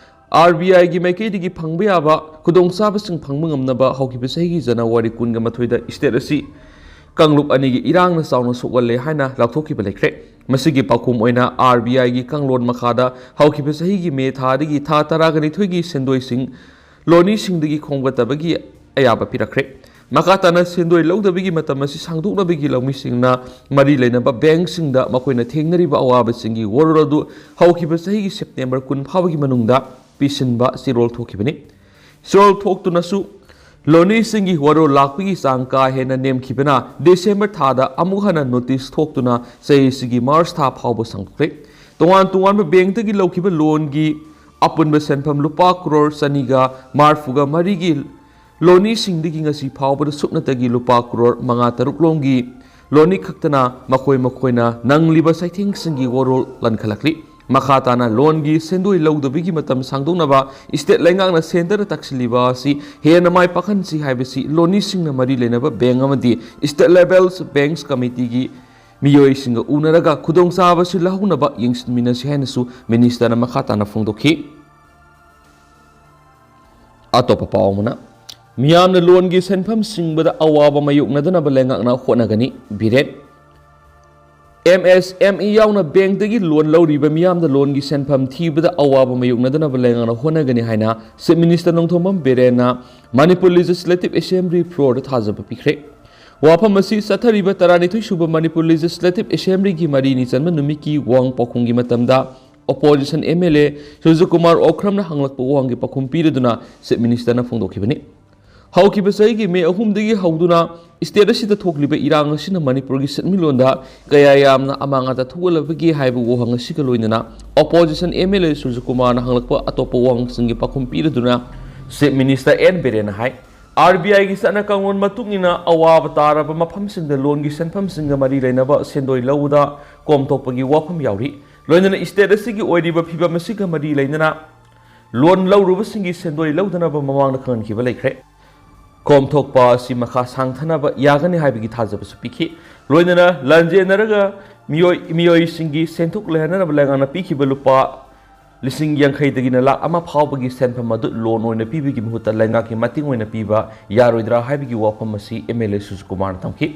RBIꯒꯤ ꯃꯥꯏꯀꯩꯗꯒꯤ ꯐꯪꯕ ꯌꯥꯕ ꯈꯨꯗꯣꯡꯆꯥꯕꯁꯤꯡ ꯐꯪꯕ ꯉꯝꯅꯕ ꯍꯧꯈꯤꯕ ꯆꯍꯤꯒꯤ ꯖꯅꯋꯥꯔꯤ ꯀꯨꯟꯒ ꯃꯥꯊꯣꯏꯗ state ꯑꯁꯤ ꯀꯥꯡꯂꯨꯞ ꯑꯅꯤꯒꯤ ꯏꯔꯥꯡꯅ ꯆꯥꯎꯅ ꯁꯣꯛꯍꯜꯂꯦ ꯍꯥꯏꯅ ꯂꯥꯎꯊꯣꯛꯈꯤꯕ ꯂꯩꯈ꯭ꯔꯦ꯫ ꯃꯁꯤꯒꯤ ꯄꯥꯎꯈꯨꯝ ꯑꯣꯏꯅ RBIꯒꯤ ꯀꯥꯡꯂꯣꯟ ꯃꯈꯥꯗ ꯍꯧꯈꯤꯕ ꯆꯍꯤꯒꯤ ꯃꯦ ꯊꯥꯗꯒꯤ ꯊꯥ ꯇꯔꯥꯒ ꯅꯤꯊꯣꯏꯒꯤ ꯁꯦꯟꯗꯣꯏꯁꯤꯡ ꯂꯣꯟꯃꯤꯁꯤꯡꯗꯒꯤ ꯈꯣꯝꯒꯠꯇꯕꯒꯤ ꯑꯌꯥꯕ ꯄꯤꯔꯛꯈ꯭ꯔꯦ꯫ ꯃꯈꯥ ꯇꯥꯅ ꯁꯦꯟꯗꯣꯏ ꯂꯧꯗꯕꯒꯤ ꯃꯇꯝ ꯑꯁꯤ ꯁꯥꯡꯗꯣꯛꯅꯕꯒꯤ ꯂꯧꯃꯤꯁꯤꯡꯅ ꯃꯔꯤ ꯂꯩꯅꯕ ꯕꯦꯡꯁꯤꯡꯗ ꯃꯈꯣꯏꯅ ꯊꯦꯡꯅꯔꯤꯕ ꯑꯋꯥꯕꯁꯤꯡꯒꯤ ꯋꯥꯔꯣꯜ ꯑꯗꯨ ꯍꯧꯈꯤꯕ ꯆꯍꯤꯒꯤ ꯁꯦꯞꯇꯦꯝꯕꯔ ꯀꯨꯟ ꯐꯥꯎꯕꯒꯤ ꯃꯅꯨꯡꯗ ꯄꯤꯁꯤꯟꯕ ꯆꯦꯔꯣꯜ ꯊꯣꯛꯈꯤꯕꯅꯤ꯫ ꯆꯦꯔꯣꯜ ꯊꯣꯛꯇꯨꯅꯁꯨ ꯂꯣꯟꯃꯤꯁꯤꯡꯒꯤ ꯋꯥꯔꯣꯜ ꯂꯥꯛꯄꯒꯤ ꯆꯥꯡ ꯀꯥ ꯍꯦꯟꯅ ꯅꯦꯝꯈꯤꯕꯅ ꯗꯤꯁꯦꯝꯕꯔ ꯊꯥꯗ ꯑꯃꯨꯛ ꯍꯟꯅ ꯅꯣꯇꯤꯁ ꯊꯣꯛꯇꯨꯅ ꯆꯍꯤꯁꯤꯒꯤ ꯃꯥꯔꯆ ꯊꯥ ꯐꯥꯎꯕ ꯁꯥꯡꯗꯣꯛꯈ꯭ꯔꯦ꯫ ꯇꯣꯉꯥꯟ ꯇꯣꯉꯥꯟꯕ ꯕꯦꯡꯛꯇꯒꯤ ꯂꯧꯈꯤꯕ ꯂꯣꯟꯒꯤ ꯑꯄꯨꯟꯕ ꯁꯦꯟꯐꯝ ꯂꯨꯄꯥ ꯀ꯭ꯔꯣꯔ ꯆꯅꯤꯒ ꯃꯔꯤꯐꯨꯒ ꯃꯔꯤꯒꯤ ꯂꯣꯟꯃꯤꯁꯤꯡꯗꯒꯤ ꯉꯁꯤ ꯐꯥꯎꯕꯗ ꯁꯨꯞꯅꯇꯒꯤ ꯂꯨꯄꯥ ꯀ꯭ꯔꯣꯔ ꯃꯉꯥ ꯇꯔꯨꯛ ꯂꯣꯝꯒꯤ ꯂꯣꯟꯃꯤ ꯈꯛꯇꯅ ꯃꯈꯣꯏ ꯃꯈꯣꯏꯅ ꯅꯪꯂꯤꯕ ꯆꯩꯊꯦꯡꯁꯤꯡꯒꯤ ꯋꯥꯔꯣꯜ ꯂꯟꯈꯠꯂꯛꯂꯤ꯫ ꯃꯈꯥ ꯇꯥꯅ ꯂꯣꯟꯒꯤ ꯁꯦꯟꯗꯣꯏ ꯂꯧꯗꯕꯒꯤ ꯃꯇꯝ ꯁꯥꯡꯗꯣꯛꯅꯕ state ꯂꯩꯉꯥꯛꯅ ꯁꯦꯟꯇꯔꯗ ꯇꯛꯁꯤꯜꯂꯤꯕ ꯑꯁꯤ ꯍꯦꯟꯅ ꯃꯥꯏ ꯄꯥꯛꯍꯟꯁꯤ ꯍꯥꯏꯕꯁꯤ ꯂꯣꯟꯃꯤꯁꯤꯡꯅ ꯃꯔꯤ ꯂꯩꯅꯕ ꯕꯦꯡꯛ ꯑꯃꯗꯤ state level banks committeeꯒꯤ ꯃꯤꯑꯣꯏꯁꯤꯡꯒ ꯎꯅꯔꯒ ꯈꯨꯗꯣꯡꯆꯥꯕꯁꯤ ꯂꯧꯍꯧꯅꯕ ꯌꯦꯡꯁꯤꯟꯃꯤꯟꯅꯁꯤ ꯍꯥꯏꯅꯁꯨ ꯃꯤꯅꯤꯁꯇꯔꯅ ꯃꯈꯥ ꯇꯥꯅ ꯐꯣꯡꯗꯣꯛꯈꯤ꯫ ꯑꯇꯣꯞꯄ ꯄꯥꯎ ꯑꯃꯅ, ꯃꯤꯌꯥꯝꯅ ꯂꯣꯟꯒꯤ ꯁꯦꯟꯐꯝ ꯁꯤꯡꯕꯗ ꯑꯋꯥꯕ ꯃꯥꯌꯣꯛꯅꯗꯅꯕ ꯂꯩꯉꯥꯛꯅ ꯍꯣꯠꯅꯒꯅꯤ, ꯕꯤꯔꯦꯟ꯫ MSME ꯌꯥꯎꯅ ꯕꯦꯡꯛꯇꯒꯤ ꯂꯣꯟ ꯂꯧꯔꯤꯕ ꯃꯤꯌꯥꯝꯗ ꯂꯣꯟꯒꯤ ꯁꯦꯟꯐꯝ ꯊꯤꯕꯗ ꯑꯋꯥꯕ ꯃꯥꯌꯣꯛꯅꯗꯅꯕ ꯂꯩꯉꯥꯛꯅ ꯍꯣꯠꯅꯒꯅꯤ ꯍꯥꯏꯅ ꯆꯤꯐ ꯃꯤꯅꯤꯁꯇꯔ ꯅꯣꯡꯊꯣꯝꯕꯝ ꯕꯤꯔꯦꯟꯅ ꯃꯅꯤꯄꯨꯔ Legislative Assembly floorꯗ ꯊꯥꯖꯕ ꯄꯤꯈ꯭ꯔꯦ꯫ ꯋꯥꯐꯝ ꯑꯁꯤ ꯆꯠꯊꯔꯤꯕ ꯇꯔꯥꯅꯤꯊꯣꯏ ꯁꯨꯕ ꯃꯅꯤꯄꯨꯔ Legislative Assemblyꯒꯤ ꯃꯔꯤꯅꯤ ꯆꯟꯕ ꯅꯨꯃꯤꯠꯀꯤ ꯋꯥꯍꯪ ꯄꯥꯎꯈꯨꯝꯒꯤ ꯃꯇꯝꯗ opposition MLA ꯁꯨꯔꯖꯀꯨꯃꯥꯔ ꯑꯣꯀ꯭ꯔꯝꯅ ꯍꯪꯂꯛꯄ ꯋꯥꯍꯪꯒꯤ ꯄꯥꯎꯈꯨꯝ ꯄꯤꯔꯗꯨꯅ ꯆꯤꯐ ꯃꯤꯅꯤꯁꯇꯔꯅ ꯐꯣꯡꯗꯣꯛꯈꯤꯕꯅꯤ꯫ ꯍꯧꯈꯤꯕ ꯆꯍꯤꯒꯤ ꯃꯦ ꯑꯍꯨꯝꯗꯒꯤ ꯍꯧꯗꯨꯅ state ꯑꯁꯤꯗ ꯊꯣꯛꯂꯤꯕ ꯏꯔꯥꯡ ꯑꯁꯤꯅ ꯃꯅꯤꯄꯨꯔꯒꯤ ꯁꯦꯟꯃꯤꯠꯂꯣꯟꯗ ꯀꯌꯥ ꯌꯥꯝꯅ ꯑꯃꯥꯡ ꯑꯇꯥ ꯊꯣꯛꯍꯜꯂꯕꯒꯦ ꯍꯥꯏꯕ ꯋꯥꯍꯪ ꯑꯁꯤꯒ ꯂꯣꯏꯅꯅ opposition MLA ꯁꯨꯔꯖꯀꯨꯃꯥꯔꯅ ꯍꯪꯂꯛꯄ ꯑꯇꯣꯞꯄ ꯋꯥꯍꯪꯁꯤꯡꯒꯤ ꯄꯥꯎꯈꯨꯝ ꯄꯤꯔꯗꯨꯅ Chief Minister N Biren ꯍꯥꯏ, RBI ꯒꯤ ꯆꯠꯅ ꯀꯥꯡꯂꯣꯟ ꯃꯇꯨꯡ ꯏꯟꯅ ꯑꯋꯥꯕ ꯇꯥꯔꯕ ꯃꯐꯝꯁꯤꯡꯗ ꯂꯣꯟꯒꯤ ꯁꯦꯟꯐꯝꯁꯤꯡꯒ ꯃꯔꯤ ꯂꯩꯅꯕ ꯁꯦꯟꯗꯣꯏ ꯂꯧꯕꯗ ꯀꯣꯝꯊꯣꯛꯄꯒꯤ ꯋꯥꯐꯝ ꯌꯥꯎꯔꯤ꯫ ꯂꯣꯏꯅꯅ state ꯑꯁꯤꯒꯤ ꯑꯣꯏꯔꯤꯕ ꯐꯤꯕꯝ ꯑꯁꯤꯒ ꯃꯔꯤ ꯂꯩꯅꯅ ꯂꯣꯟ ꯂꯧꯔꯨꯕꯁꯤꯡꯒꯤ ꯁꯦꯟꯗꯣꯏ ꯂꯧꯗꯅꯕ ꯃꯃꯥꯡꯗ ꯈꯪꯍꯟꯈꯤꯕ ꯂꯩꯈ꯭ꯔꯦ꯫ ꯀꯣꯝꯊꯣꯛꯄ ꯑꯁꯤ ꯃꯈꯥ ꯁꯥꯡꯊꯅꯕ ꯌꯥꯒꯅꯤ ꯍꯥꯏꯕꯒꯤ ꯊꯥꯖꯕꯁꯨ ꯄꯤꯈꯤ꯫ ꯂꯣꯏꯅꯅ ꯂꯥꯟꯖꯦꯟꯅꯔꯒ ꯃꯤꯑꯣꯏ, ꯃꯤꯑꯣꯏꯁꯤꯡꯒꯤ ꯁꯦꯟꯊꯣꯛ ꯂꯩꯍꯟꯅꯅꯕ ꯂꯩꯉꯥꯛꯅ ꯄꯤꯈꯤꯕ ꯂꯨꯄꯥ ꯂꯤꯁꯤꯡ ꯌꯥꯡꯈꯩꯗꯒꯤꯅ ꯂꯥꯈ ꯑꯃ ꯐꯥꯎꯕꯒꯤ ꯁꯦꯟꯐꯝ ꯑꯗꯨ ꯂꯣꯟ ꯑꯣꯏꯅ ꯄꯤꯕꯒꯤ ꯃꯍꯨꯠꯇ ꯂꯩꯉꯥꯛꯀꯤ ꯃꯇꯦꯡ ꯑꯣꯏꯅ ꯄꯤꯕ ꯌꯥꯔꯣꯏꯗ꯭ꯔꯥ ꯍꯥꯏꯕꯒꯤ ꯋꯥꯐꯝ ꯑꯁꯤ MLA ꯁꯨꯖꯤꯀꯨꯃꯥꯔꯅ ꯊꯝꯈꯤ꯫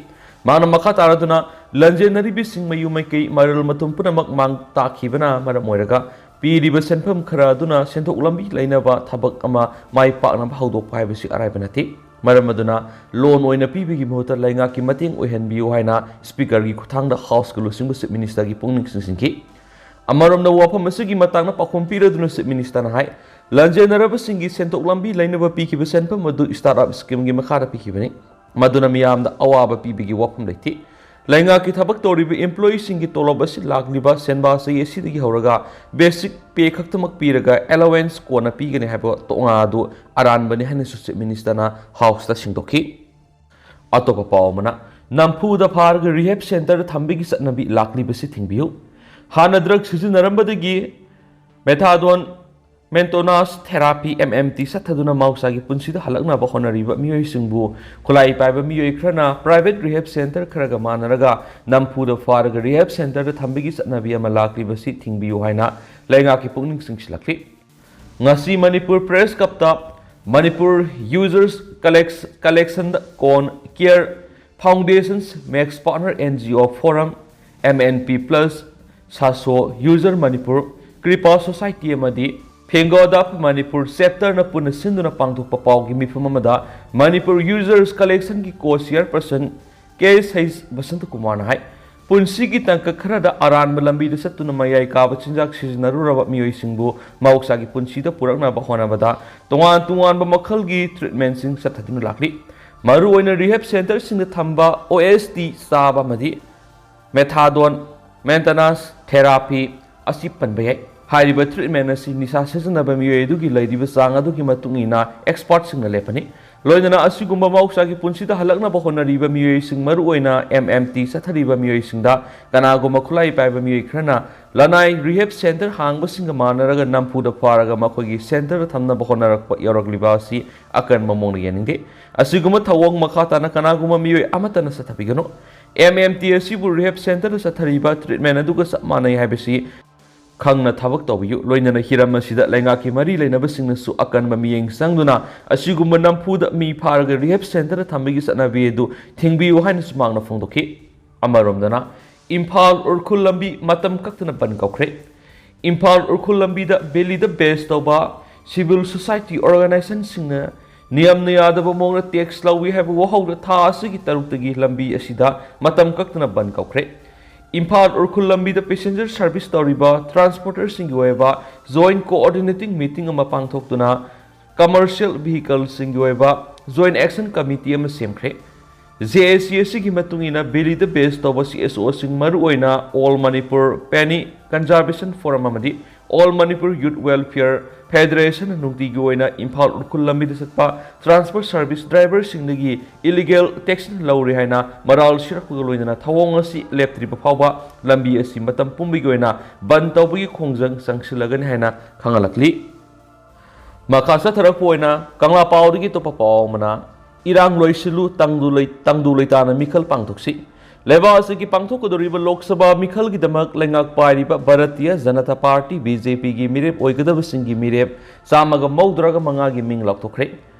ꯃꯍꯥꯛꯅ ꯃꯈꯥ ꯇꯥꯔꯗꯨꯅ, ꯂꯥꯟꯖꯦꯟꯅꯔꯤꯕꯁꯤꯡ, ꯃꯌꯨꯝ ꯃꯩꯀꯩ, ꯃꯔꯜ ꯃꯊꯨꯝ ꯄꯨꯝꯅꯃꯛ ꯃꯥꯡ ꯇꯥꯛꯈꯤꯕꯅ ꯃꯔꯝ ꯑꯣꯏꯔꯒ ꯄꯤꯔꯤꯕ ꯁꯦꯟꯐꯝ ꯈꯔ ꯑꯗꯨꯅ ꯁꯦꯟꯊꯣꯛ ꯂꯝꯕꯤ ꯂꯩꯅꯕ ꯊꯕꯛ ꯑꯃ ꯃꯥꯏ ꯄꯥꯛꯅꯕ ꯍꯧꯗꯣꯛꯄ ꯍꯥꯏꯕꯁꯤ ꯑꯔꯥꯏꯕ ꯅꯠꯇꯦ꯫ ꯃꯔꯝ ꯑꯗꯨꯅ ꯂꯣꯟ ꯑꯣꯏꯅ ꯄꯤꯕꯒꯤ ꯃꯍꯨꯠꯇ ꯂꯩꯉꯥꯛꯀꯤ ꯃꯇꯦꯡ ꯑꯣꯏꯍꯟꯕꯤꯌꯨ ꯍꯥꯏꯅ Speaker ꯒꯤ ꯈꯨꯠꯊꯥꯡꯗ House ꯀ ꯂꯨꯆꯤꯡꯕ Chief Minister ꯒꯤ ꯄꯨꯛꯅꯤꯡ ꯆꯤꯡꯁꯤꯟꯈꯤ꯫ ꯑꯃꯔꯣꯝꯗ ꯋꯥꯐꯝ ꯑꯁꯤꯒꯤ ꯃꯇꯥꯡꯗ ꯄꯥꯎꯈꯨꯝ ꯄꯤꯔꯗꯨꯅ Chief Minister ꯅ ꯍꯥꯏ, ꯂꯥꯟꯖꯦꯟꯅꯔꯕꯁꯤꯡꯒꯤ ꯁꯦꯟꯊꯣꯛ ꯂꯝꯕꯤ ꯂꯩꯅꯕ ꯄꯤꯈꯤꯕ ꯁꯦꯟꯐꯝ ꯑꯗꯨ Start-up Scheme ꯒꯤ ꯃꯈꯥꯗ ꯄꯤꯈꯤꯕꯅꯤ꯫ ꯃꯗꯨꯅ ꯃꯤꯌꯥꯝꯗ ꯑꯋꯥꯕ ꯄꯤꯕꯒꯤ ꯋꯥꯐꯝ ꯂꯩꯇꯦ꯫ ꯂꯩꯉꯥꯛꯀꯤ ꯊꯕꯛ ꯇꯧꯔꯤꯕ employee ꯁꯤꯡꯒꯤ ꯇꯣꯂꯣꯞ ꯑꯁꯤ ꯂꯥꯛꯂꯤꯕ ꯁꯦꯟꯕꯥ ꯆꯍꯤ ꯑꯁꯤꯗꯒꯤ ꯍꯧꯔꯒ basic pay ꯈꯛꯇꯃꯛ ꯄꯤꯔꯒ allowance ꯀꯣꯟꯅ ꯄꯤꯒꯅꯤ ꯍꯥꯏꯕ ꯇꯣꯉꯥ ꯑꯗꯨ ꯑꯔꯥꯟꯕꯅꯤ ꯍꯥꯏꯅꯁꯨ Chief Minister ꯅ House ꯇ ꯁꯦꯡꯗꯣꯛꯈꯤ꯫ ꯑꯇꯣꯞꯄ ꯄꯥꯎ ꯑꯃꯅ, ꯅꯝꯐꯨꯗ ꯐꯥꯔꯒ rehab centre ꯗ ꯊꯝꯕꯒꯤ ꯆꯠꯅꯕꯤ ꯂꯥꯛꯂꯤꯕꯁꯤ ꯊꯤꯡꯕꯤꯌꯨ꯫ ꯍꯥꯟꯅ drug ꯁꯤꯖꯤꯟꯅꯔꯝꯕꯗꯒꯤ methadone, Mentonas therapy, MMT ꯆꯠꯊꯗꯨꯅ ꯃꯍꯧꯁꯥꯒꯤ ꯄꯨꯟꯁꯤꯗ ꯍꯜꯂꯛꯅꯕ ꯍꯣꯠꯅꯔꯤꯕ ꯃꯤꯑꯣꯏꯁꯤꯡꯕꯨ ꯈꯨꯠꯂꯥꯏ ꯄꯥꯏꯕ ꯃꯤꯑꯣꯏ ꯈꯔꯅ private rehab centre ꯈꯔꯒ ꯃꯥꯟꯅꯔꯒ ꯅꯝꯐꯨꯗ ꯐꯥꯔꯒ rehab centre ꯗ ꯊꯝꯕꯒꯤ ꯆꯠꯅꯕꯤ ꯑꯃ ꯂꯥꯛꯂꯤꯕꯁꯤ ꯊꯤꯡꯕꯤꯌꯨ ꯍꯥꯏꯅ ꯂꯩꯉꯥꯛꯀꯤ ꯄꯨꯛꯅꯤꯡ ꯆꯤꯡꯁꯤꯜꯂꯛꯂꯤ꯫ ꯉꯁꯤ Manipur Press Club ꯇ Manipur Users Collect-, Collection ꯀꯣꯟ Care Foundations, Max Partner NGO Forum, MNP Plus, SASO, User Manipur, Kripa Society ꯑꯃꯗꯤ Phengo Adap Manipur Chapter ꯅ ꯄꯨꯟꯅ ꯁꯤꯟꯗꯨꯅ ꯄꯥꯡꯊꯣꯛꯄ ꯄꯥꯎꯒꯤ ꯃꯤꯐꯝ ꯑꯃꯗ Manipur Users Collection ꯒꯤ Co-Chairperson ꯀꯦ ꯁꯩ ꯕꯁꯟꯇ ꯀꯨꯃꯥꯔꯅ ꯍꯥꯏ, ꯄꯨꯟꯁꯤꯒꯤ ꯇꯥꯡꯀꯛ ꯈꯔꯗ ꯑꯔꯥꯟꯕ ꯂꯝꯕꯤꯗ ꯆꯠꯇꯨꯅ ꯃꯌꯥꯏ ꯀꯥꯕ ꯆꯤꯟꯖꯥꯛ ꯁꯤꯖꯤꯟꯅꯔꯨꯔꯕ ꯃꯤꯑꯣꯏꯁꯤꯡꯕꯨ ꯃꯍꯧꯁꯥꯒꯤ ꯄꯨꯟꯁꯤꯗ ꯄꯨꯔꯛꯅꯕ ꯍꯣꯠꯅꯕꯗ ꯇꯣꯉꯥꯟ ꯇꯣꯉꯥꯟꯕ ꯃꯈꯜꯒꯤ treatment ꯁꯤꯡ ꯆꯠꯊꯗꯨꯅ ꯂꯥꯛꯂꯤ꯫ ꯃꯔꯨꯑꯣꯏꯅ rehab centre ꯁꯤꯡꯗ ꯊꯝꯕ OST ꯆꯥꯕ ꯑꯃꯗꯤ methadone, Mentonas therapy ꯑꯁꯤ ꯄꯟꯕ ꯌꯥꯏ꯫ ꯍꯥꯏꯔꯤꯕ ꯇ꯭ꯔꯤꯠꯃꯦꯟ ꯑꯁꯤ ꯅꯤꯁꯥ ꯁꯤꯖꯤꯟꯅꯕ ꯃꯤꯑꯣꯏ ꯑꯗꯨꯒꯤ ꯂꯩꯔꯤꯕ ꯆꯥꯡ ꯑꯗꯨꯒꯤ ꯃꯇꯨꯡ ꯏꯟꯅ ꯑꯦꯛꯁꯄꯥꯔꯠꯁꯤꯡꯅ ꯂꯦꯞꯄꯅꯤ꯫ ꯂꯣꯏꯅꯅ ꯑꯁꯤꯒꯨꯝꯕ ꯃꯍꯧꯁꯥꯒꯤ ꯄꯨꯟꯁꯤꯗ ꯍꯜꯂꯛꯅꯕ ꯍꯣꯠꯅꯔꯤꯕ ꯃꯤꯑꯣꯏꯁꯤꯡ, ꯃꯔꯨꯑꯣꯏꯅ ꯑꯦꯝ ꯑꯦꯝ ꯇꯤ ꯆꯠꯊꯔꯤꯕ ꯃꯤꯑꯣꯏꯁꯤꯡꯗ ꯀꯅꯥꯒꯨꯝꯕ ꯈꯨꯠꯂꯥꯏ ꯄꯥꯏꯕ ꯃꯤꯑꯣꯏ ꯈꯔꯅ ꯂꯅꯥꯏ ꯔꯤꯍꯦꯞ ꯁꯦꯟꯇꯔ ꯍꯥꯡꯕꯁꯤꯡꯒ ꯃꯥꯟꯅꯔꯒ ꯅꯝꯐꯨꯗ ꯐꯥꯔꯒ ꯃꯈꯣꯏꯒꯤ ꯁꯦꯟꯇꯔꯗ ꯊꯝꯅꯕ ꯍꯣꯠꯅꯔꯛꯄ ꯌꯥꯎꯔꯛꯂꯤꯕ ꯑꯁꯤ ꯑꯀꯟꯕ ꯃꯑꯣꯡꯗ ꯌꯥꯅꯤꯡꯗꯦ꯫ ꯑꯁꯤꯒꯨꯝꯕ ꯊꯧꯑꯣꯡ ꯃꯈꯥ ꯇꯥꯅ ꯀꯅꯥꯒꯨꯝꯕ ꯃꯤꯑꯣꯏ ꯑꯃꯠꯇꯅ ꯆꯠꯊꯕꯤꯒꯅꯨ꯫ ꯑꯦꯝ ꯑꯦꯝ ꯇꯤ ꯑꯁꯤꯕꯨ ꯔꯤꯍꯦꯞ ꯁꯦꯟꯇꯔꯗ ꯆꯠꯊꯔꯤꯕ ꯇ꯭ꯔꯤꯠꯃꯦꯟ ꯑꯗꯨꯒ ꯆꯞ ꯃꯥꯟꯅꯩ ꯍꯥꯏꯕꯁꯤ ꯈꯪꯅ ꯊꯕꯛ ꯇꯧꯕꯤꯌꯨ꯫ ꯂꯣꯏꯅꯅ ꯍꯤꯔꯝ ꯑꯁꯤꯗ ꯂꯩꯉꯥꯛꯀꯤ ꯃꯔꯤ ꯂꯩꯅꯕꯁꯤꯡꯅꯁꯨ ꯑꯀꯟꯕ ꯃꯤꯠꯌꯦꯡ ꯆꯪꯗꯨꯅ ꯑꯁꯤꯒꯨꯝꯕ ꯅꯝꯐꯨꯗ ꯃꯤ ꯐꯥꯔꯒ ꯔꯤꯍꯦꯞ ꯁꯦꯟꯇꯔꯗ ꯊꯝꯕꯒꯤ ꯆꯠꯅꯕꯤ ꯑꯗꯨ ꯊꯤꯡꯕꯤꯌꯨ ꯍꯥꯏꯅꯁꯨ ꯃꯍꯥꯛꯅ ꯐꯣꯡꯗꯣꯛꯈꯤ꯫ ꯑꯃꯔꯣꯝꯗꯅ, ꯏꯝꯐꯥꯜ ꯎꯔꯈꯨꯜ ꯂꯝꯕꯤ ꯃꯇꯝ ꯀꯛꯇꯅ ꯕꯟ ꯀꯧꯈ꯭ꯔꯦ꯫ ꯏꯝꯐꯥꯜ ꯎꯔꯈꯨꯜ ꯂꯝꯕꯤꯗ ꯚꯦꯂꯤꯗ ꯕꯦꯁ ꯇꯧꯕ ꯁꯤꯚꯤꯜ ꯁꯣꯁꯥꯏꯇꯤ ꯑꯣꯔꯒꯅꯥꯏꯖꯦꯁꯟꯁꯤꯡꯅ ꯅꯤꯌꯝꯅ ꯌꯥꯗꯕ ꯃꯑꯣꯡꯗ ꯇꯦꯛꯁ ꯂꯧꯏ ꯍꯥꯏꯕ ꯋꯥꯍꯧꯗ ꯊꯥ ꯑꯁꯤꯒꯤ ꯇꯔꯨꯛꯇꯒꯤ ꯂꯝꯕꯤ ꯑꯁꯤꯗ ꯃꯇꯝ ꯀꯛꯇꯅ ꯕꯟ ꯀꯧꯈ꯭ꯔꯦ꯫ ꯏꯝꯐꯥꯜ ꯎꯔꯈꯨꯜ ꯂꯝꯕꯤꯗ ꯄꯦꯁꯦꯟꯖꯔ ꯁꯔꯚꯤꯁ ꯇꯧꯔꯤꯕ ꯇ꯭ꯔꯥꯟꯁꯄꯣꯔꯇꯔꯁꯤꯡꯒꯤ ꯑꯣꯏꯕ ꯖꯣꯏꯟ ꯀꯣꯑꯣꯔꯗꯤꯅꯦꯇꯤꯡ ꯃꯤꯇꯤꯡ ꯑꯃ ꯄꯥꯡꯊꯣꯛꯇꯨꯅ ꯀꯃꯔꯁꯤꯌꯦꯜ ꯚꯤꯍꯤꯀꯜꯁꯤꯡꯒꯤ ꯑꯣꯏꯕ ꯖꯣꯏꯟ ꯑꯦꯛꯁꯟ ꯀꯃꯤꯇꯤ ꯑꯃ ꯁꯦꯝꯈ꯭ꯔꯦ꯫ ꯖꯦ ꯑꯦ ꯁꯤ ꯑꯁꯤꯒꯤ ꯃꯇꯨꯡ ꯏꯟꯅ ꯚꯦꯂꯤꯗ ꯕꯦꯁ ꯇꯧꯕ ꯁꯤ ꯑꯦꯁ ꯑꯣꯁꯤꯡ, ꯃꯔꯨꯑꯣꯏꯅ ꯑꯣꯜ ꯃꯅꯤꯄꯨꯔ ꯄꯦꯅꯤ ꯀꯟꯖꯥꯔꯕꯦꯁꯟ ꯐꯣꯔꯝ ꯑꯃꯗꯤ ꯑꯣꯜ ꯃꯅꯤꯄꯨꯔ ꯌꯨꯠ ꯋꯦꯜꯐꯤꯌꯔ ꯐꯦꯗꯔꯦꯁꯟꯅ ꯅꯨꯡꯇꯤꯒꯤ ꯑꯣꯏꯅ ꯏꯝꯐꯥꯜ ꯎꯔꯈꯨꯜ ꯂꯝꯕꯤꯗ ꯆꯠꯄ ꯇ꯭ꯔꯥꯟꯁꯄꯣꯔꯠ ꯁꯔꯚꯤꯁ ꯗ꯭ꯔꯥꯏꯚꯔꯁꯤꯡꯗꯒꯤ ꯏꯂꯤꯒꯦꯜ ꯇꯦꯛꯁ ꯂꯧꯔꯦ ꯍꯥꯏꯅ ꯃꯔꯥꯜ ꯁꯤꯔꯛꯄꯒ ꯂꯣꯏꯅꯅ ꯊꯧꯑꯣꯡ ꯑꯁꯤ ꯂꯦꯞꯇ꯭ꯔꯤꯕ ꯐꯥꯎꯕ ꯂꯝꯕꯤ ꯑꯁꯤ ꯃꯇꯝ ꯄꯨꯝꯕꯒꯤ ꯑꯣꯏꯅ ꯕꯟ ꯇꯧꯕꯒꯤ ꯈꯣꯡꯖꯪ ꯆꯪꯁꯤꯜꯂꯒꯅꯤ ꯍꯥꯏꯅ ꯈꯪꯍꯜꯂꯛꯂꯤ꯫ ꯃꯈꯥ ꯆꯠꯊꯔꯛꯄ ꯑꯣꯏꯅ ꯀꯪꯂꯥ ꯄꯥꯎꯗꯒꯤ ꯑꯇꯣꯞꯄ ꯄꯥꯎ ꯑꯃꯅ, ꯏꯔꯥꯡ ꯂꯣꯏꯁꯤꯜꯂꯨ, ꯇꯪꯗꯨ ꯂꯩ-, ꯇꯪꯗꯨ ꯂꯩꯇꯥꯅ ꯃꯤꯈꯜ ꯄꯥꯡꯊꯣꯛꯁꯤ꯫ ꯂꯩꯕꯥꯛ ꯑꯁꯤꯒꯤ ꯄꯥꯡꯊꯣꯛꯀꯗꯧꯔꯤꯕ ꯂꯣꯛ ꯁꯚꯥ ꯃꯤꯈꯜꯒꯤꯗꯃꯛ ꯂꯩꯉꯥꯛ ꯄꯥꯏꯔꯤꯕ Bharatiya Janata party, B J ꯄꯤꯒꯤ ꯃꯤꯔꯦꯞ ꯑꯣꯏꯒꯗꯕꯁꯤꯡꯒꯤ ꯃꯤꯔꯦꯞ ꯆꯥꯝꯃꯒ ꯃꯧꯗ꯭ꯔꯥꯒ ꯃꯉꯥꯒꯤ ꯃꯤꯡ ꯂꯥꯎꯊꯣꯛꯈ꯭ꯔꯦ꯫